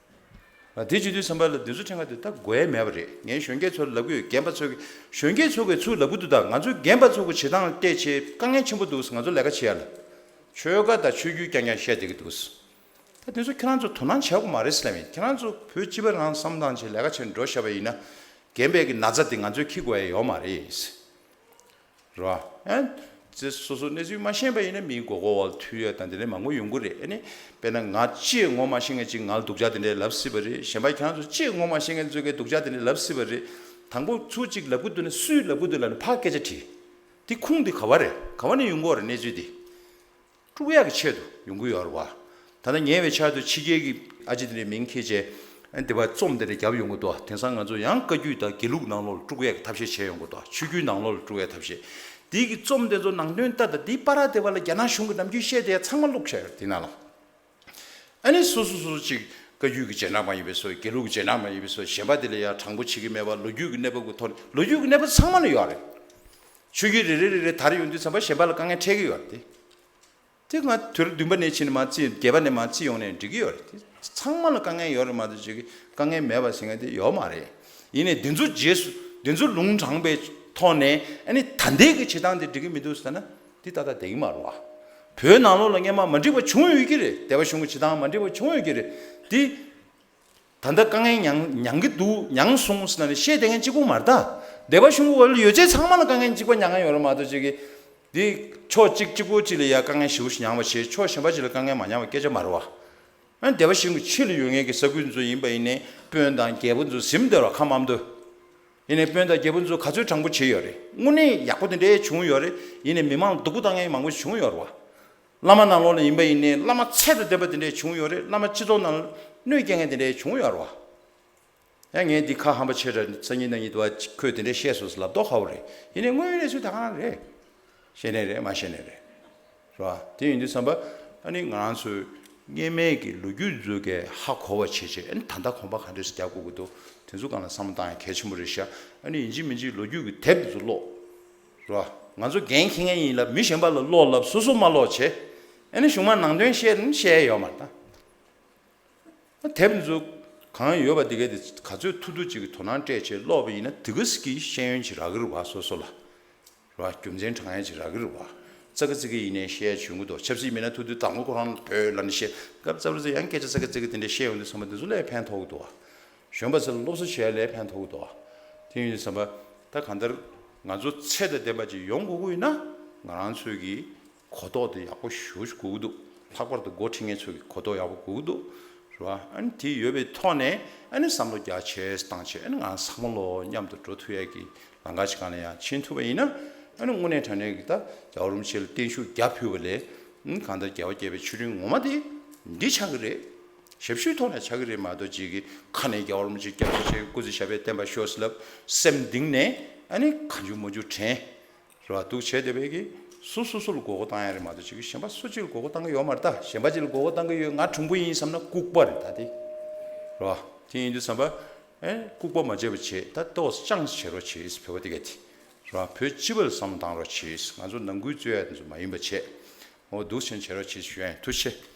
དེ་བྱེད་དུས་ཙམ་པ་ལ་འདི་ཚོ་ཕྲན་ག་དེ་ད་དགོས་ཡ་མེད་པ་རེད། ངས་གཞོན་སྐྱེས་ཚོ་ལ་ལབ་ཀྱི་ཡོད། རྒན་པ་ཚོ་གི་གཞོན་སྐྱེས་ཚོ་གིས་ཚུར་ལབ་ཀྱི་འདུག་ད་ང་ཚོའི་རྒན་པ་ཚོ་གི་བྱེད་སྟངས་བལྟས་བྱས་དཀའ་ངལ་ཆེན་པོ་འདུག་ང་ཚོ་ལས་ཀ་བྱེད་ཡ་ལ། ཆོལ་ཁ་དང་ཆོས་བརྒྱུད་རྐྱང་རྐྱང་བཤད་བསྡད་ཀྱི་འདུག་ད་དེ་ཚོ་ཁྱེད་རང་ཚོ་དོ་སྣང་བྱེད་དགོས་མ་རེད་ཟེར་ལབ་ཡིན། ཁྱེད་རང་ཚོ་བོད་སྤྱི་པ་རང་བསམ་བློ་བཏང་བྱས་ལས་ཀ་བྱེད་འགྲོ་བཞག་པ་ཡིན་ན། རྒན་པའི་གི་ན་ཚ་དེ་ང་ཚོས་འཁྱེར་དགོས་ཡ་ཡོད་མ་རེད། རེད་བ། ཨ་ཙི་སོ་སོ་གནས་ཚུལ་མ་ཤེས་པ་ཡིན་ན་མིའི་མགོ་སྐོར་བ་ལ་ཐུག་ཡ་དང་དེ་འདྲ་མང་པོ་ཡོང་གི་རེད། ཨ་ནི་དཔེར་ན་ང་ཅིག་ངོ་མ་ཤེས་མཁན་ཅིག་ང་ལ་སྡུག་ཅག་དེ་འདྲ་ལབ་སྲིད་པ་རེད། གཞན་པ་ཁྱེད་རང་ཚོ་ཅིག་ངོ་མ་ཤེས་མཁན་ཚོས་ཀྱི་སྡུག་ཅག་དེ་འདྲ་ལབ་སྲིད་པ་རེད། དང་པོ་ཚུར་ཅིག་ལབ་ཀྱི་འདུག་ན་སུས་ལབ་ཀྱི་འདུག་ལབ་ན་ཕར་སྐད་ཆ་དྲིས། དེ་ཁུངས་དེ་ག་བ་རེད། ག་བ་ནས་ཡོང་གི་ཡོད་རེད། གནས་ཚུལ་དེ་དཀྲུག་ཡག་གི་ཆེད་དུ་ཡོང་གི་ཡོད་རེད་བ། ད་ལྟ་ཉེ་བའི་ཆར་དུ་ཕྱི་རྒྱལ་གྱི་ཨ་ཅེ་དེ་འདྲའི་མིང་འཁྱེར་བྱས། ཨ་ནི་དེ་བ་རྩོམ་དེ་འདྲ་བརྒྱབ་ཡོང་གི་འདུག་དེང་སང་ང་ཚོ་ཡང་བཀའ་བརྒྱུད་དང་དགེ་ལུགས་ནང་ལོགས་ལ་དཀྲུག་ཡག་གི་ཐབས་ཤེས་བྱས་ཡོང་གི་འདུག་ཆོས་བརྒྱུད་ནང་ལོགས་ལ་དཀྲུག་ཡག་ཐབས་ཤེས། དེའི་གི་རྩོམ་དེ་ཚོ་ནང་དོན་ལྟ་དང་དེའི་པར་དེ་བ་ལ་རྒྱ་ནག་གཞུང་གི་ནམ་རྒྱུན་བཤད་དེ་ཚང་མ་བླུགས་བཞག་ཡོད་རེད་དེ་ནང་ལ། ཨ་ནི་སོ་སོ་སོ་སོ་ཅིག་བཀའ་བརྒྱུད་ཀྱི་རྗེས་འབྲང་མ་ཡིན་པའི་བཟོ། དགེ་ལུགས་ཀྱི་རྗེས་འབྲང་མ་ཡིན་པའི་བཟོ། གཞན་པ་དེ་ལ་ཡང་དྲང་པོ་བྱེད་ཀྱི་མེད་པ། ལོ་རྒྱུས་ཀྱི་གནས་བབ་ཀྱི་ཐོག་ནས། ལོ་རྒྱུས་ཀྱི་གནས་བབ་ཚང་མ་ལ་ཡོད་རེད། ཆོས་བརྒྱུད་རེ་རེ་རེ་རེ་དར་ཡོང་དུས་ཙམ་པ་གཞན་པ་ལ་དཀའ་ངལ་འཕྲད་ཀྱི་ཡོད་རེད་དེ། དེ་ང་དུས་རབས་བདུན་པ་ནས་ཕྱིན་ནས་མར་བརྩིས། བརྒྱད་པ་ནས་མར་བརྩིས་ཡོང་ནས་འགྲིག་གི་ཡོད་རེད། དེ་ཚང་མ་ལ་དཀའ་ངལ་ཡོད་རེད་མ་གཏོགས་ཅིག་གི་དཀའ་ངལ་མེད་པ་ཟེར་མཁན་དེ་ཡོད་མ་རེད། ཡིན་ནའི་འདི་ཚོ་རྗེས་སུ་འདི་ཚོ་ལུང་དྲངས་པའི་ཐོག་ནས་ཨ་ནི་ད་ལྟའི་གི་བྱེད་སྟངས་དེ་འགྲིག་གི་མི་འདུག་ཟེར་ན་དེ་ཏག་ཏག་བསྡད་ཀྱི་མ་རེད་བ། བོད་ནང་ལོགས་ལ་སྔོན་མ་མ་འགྲིག་པ་བྱུང་ཡོད་ཀྱི་རེད། སྡེ་པ་གཞུང་གི་བྱེད་སྟངས་མ་འགྲིག་པ་བྱུང་ཡོད་ཀྱི་རེད། དེ་ད་ལྟ་དཀའ་ངལ་མྱངས་མྱངས་ཀྱི་འདུག་མྱངས་སོང་ཟེར་ནས་བཤད་བསྡད་མཁན་གཅིག་པུ་མ་རེད་ད། སྡེ་པ་གཞུང་གི་འོག་ལ་ཡོད་ཚད་ཚང་མ་ལ་དཀའ་ངལ་གཅིག་པ་མྱངས་མཁན་ཡོད་རེད་མ་གཏོགས་ཅིག་གི། འདི་ཕྱོགས་གཅིག་གཅིག་པོ་གཅིག་ལ་ཡ་དཀའ་ངལ་ཞེ་པོ་ཞིག་མྱངས་པ་བྱས། ཕྱོགས་གཞན་པ་གཅིག་ལ་དཀའ་ངལ་མ་མྱངས་པ་སྐད་ཆ་མ་རེད་བ། ཨ་ནི་སྡེ་པ་གཞུང་གི་ཕྱི་ལ་ཡོད་མཁན་གྱི་ས་ཁུལ་ཚོ་ཡིན་པ་ཡིན་ནའི་དཔོན་དང་རྒྱལ་པོ་ཚོ་ཟིན་བསྡད་རོགས་ཁ་མམ་དུ། ཡིན་ནའི་དཔོན་དང་རྒྱལ་པོ་ཚོ་ག་ཚོད་དྲང་པོ་བྱས་ཡོད་རེད། དངོས་གནས་ཡག་པོ་དེ་འདྲའི་བྱུང་ཡོད་རེད། ཡིན་ནའི་མི་མང་ལ་སྡུག་པོ་བཏང་མཁན་མང་པོ་བྱུང་ཡོད་རེད་བ། བླ་མ་ནང་ལོགས་ལ་ཡིན་པ་ཡིན་ནའི་བླ་མ་ཚད་དང་ལྡན་པ་དེ་འདྲས་བྱུང་ཡོད་རེད། བླ་མ་སྤྱི་ཚོགས་ནང་ལ་གནོད་སྐྱེལ་མཁན་དེ་འདྲས་བྱུང་ཡོད་རེད་བ། ཡང་ངས་འདི་ཁ་ཧམ་པ་ཆེ་དྲགས། སང་ཉིན་གནངས་ཉིན་དུ་བ་ཁོས་དེ་འདྲས་བཤད་སོང་ཟེར་ལབ་མདོག་ཁ་པོ་རེད། ཡིན་ནའི་དངོས་ཡོད་གནས་ཚུལ་ད་ག་རང་རེད། ཤེས་ནའི་རེད། མ་ཤེས་ནའི་རེད། རེད་བ། དེ་ཡིན་དུས་ཙམ་པ་ཨ་ནི་ང་རང་ཚོའི་སྔོན་མའི་གི་ལོ་རྒྱུས་ཚོ་གས་ཧ་གོ་བ་བྱས་བྱས། ཨ་ནི་ད་ལྟ་གོམ་པ་ག་འདྲས་སེ་རྒྱག་དགོས་ཀྱི་འདུག་དེ་ཚོ་སྒང་ལ་བསམ་བློ་བཏང་ཡ་གལ་ཆེན་པོ་རེད་ཤག་ཨ་ནི་ཡིན་གཅིག་མིན་གཅིག་ལོ་རྒྱུས་ཀྱི་དེབ་དེ་ཚོ་ཀློག་རེད་བ། ང་ཚོ་འགན་འཁྱེར་མཁན་ཡིན་ལབ། མི་གཞན་པ་ལ་ཀློག་ལབ། སོ་སོ་མ་ཀློག་བྱས། ཨ་ནི་གཞུག་མ་ནང་དོན་བཤད་ན་བཤད་ཡ་ཡོད་མ་རེད་ད། དེབ་འདི་ཚོ་གང་ཡོད་པ་འདི་གའི་དེ་ག་ཚོད་ཐུབ་ཐུབ་ཅིག་གི་དོ་སྣང་སྤྲད་བྱས་ཀློག་པ་ཡིན་ན་དེ་ག་ཙམ་གྱིས་ཤེས་ཡོན་ཅིག་རག་གི་རེད་བ། སོ་སོ་ལ་རེད་བ། རྒྱུ་མཚན་དྲང་ཡ་ཅིག་རག་གི་རེད་བ། ཙག་གེ་ཙིག་གེ་ཡིན་ནའི་ཤེས་ཡ་བྱུང་གི་འདུག་ཆབ་སྲིད་མི་སྣ་ཐུག་དུས་དང་པོ་ཁོ་རང་ལ་བོད་ལབ་ནས་བཤད། སྐབས་ཙམ་རེ་ཚོ་ཡང་སྐད་ཆ་ཙག་གེ་ཙིག་གེ་དེ་འདྲ་བཤད་ཡོང་དུས་ཙམ་པ་འདི་ཚོ་ལས་ཕན་ཐོགས་ཀྱི་འདུག་བ། གཞོན་པ་ཚོ་ལ་སློབ་གསོ་བྱེད་ཡ་ལས་ཕན་ཐོགས་ཀྱི་འདུག་བ། དེ་ཡིན་དུས་ཙམ་པ་ད་གང་ལྟར་ང་ཚོ་ཚད་དང་ལྡན་པ་ཅིག་ཡོང་དགོས་ཀྱི་ཡོད་ན་ང་རང་ཚོས་ཀྱི་གོ་རྟོགས་དེ་ཡག་པོ་ཞེ་པོ་ཞིག་དགོས་ཀྱི་འདུག་ལྷག་པར་དུ་འགོ་ཁྲིད་མཁན་ཚོས་ཀྱི་གོ་རྟོགས་ཡག་པོ་དགོས་ཀྱི་འདུག་རེད་བ། ཨ་ནི་དེ་ཡོད་པའི་ཐོག་ནས་ཨ་ནི་བསམ་བློ་རྒྱ་ཆེ་བཏང་བྱས། ཨ་ནི་ང་ཚང་མ་ལོ་མཉམ་དུ་འགྲོ་ཐུབ་ཡས་ཀྱི་ལམ་ཁ་ཅིག་སྒང་ལ་ཡང་ཕྱིན་ཐུབ་པ་ཡིན་ན། ཨ་ནི་དངོས་གནས་དྲང་གནས་ཀྱི་ད་རྒྱལ་བ་རིན་པོ་ཆེ་ལ་བརྟན་བཞུགས་རྒྱ་ཕུལ་བ་ལས། ཨ་ནི་གང་ལྟར་རྒྱལ་བ་དགྱེས་པའི་ཆོས་འབྲེལ་ངོ་མ་དེ་འདི་ཆགས་ཀྱི་རེད། ཞབས་ཞུའི་ཐོག་ནས་ཆགས་ཀྱི་རེད་མ་གཏོགས། ཅིག་གི་ཁ་ནས་རྒྱལ་བ་རིན་པོ་ཆེ་སྐྱབས་སུ་མཆི། སྐུ་ཚེ་ཞབས་པད་བརྟན་པར་ཤོག་ཟེར་ལབ། སེམས་གཏིང་ནས་ཨ་ནི་གང་བྱུང་མང་བྱུང་དྲན། རེད་བ། འདུག་བྱས་བསྡད་པའི་གི་སུ་སོ་སོ་ལ་མགོ་སྐོར་བཏང་ཡ་རེད་མ་གཏོགས། ཅིག་གི་གཞན་པ་སུ་གཅིག་ལ་མགོ་སྐོར་བཏང་གི་ཡོད་མ་རེད་ད། གཞན་པ་གཅིག་ལ་མགོ་སྐོར་བཏང་གི་ཡོད། ང་གྲུང་པོ་ཡིན་བསམ་ན་ལྐུགས་པ་རེད་ད་དེ། རེད་བ། དེ་ཡིན་དུས་ཙམ་པ་ཨེ་ལྐུགས་པ་མ་བྱེད་པ་བྱེད། ད་ཏོག་ཙམ་བྱེད་རོགས་བྱེད། བོད་པ་དེ་ག་དེ། རེད་བ། བོད་སྤྱི་པ་ལ་བསམ་བློ་བཏང་རོགས་བྱེད། ང་ཚོ་ནང་ཁུལ་རྩོད་ཡ་དེ་ཚོ་མ་ཡིན་པ་བྱེད། འོ་འདུག་སེ་བྱེད་རོགས་བྱེད་ཞུ་ཡ་ཡིན། ཐུགས་རྗེ་ཆེ།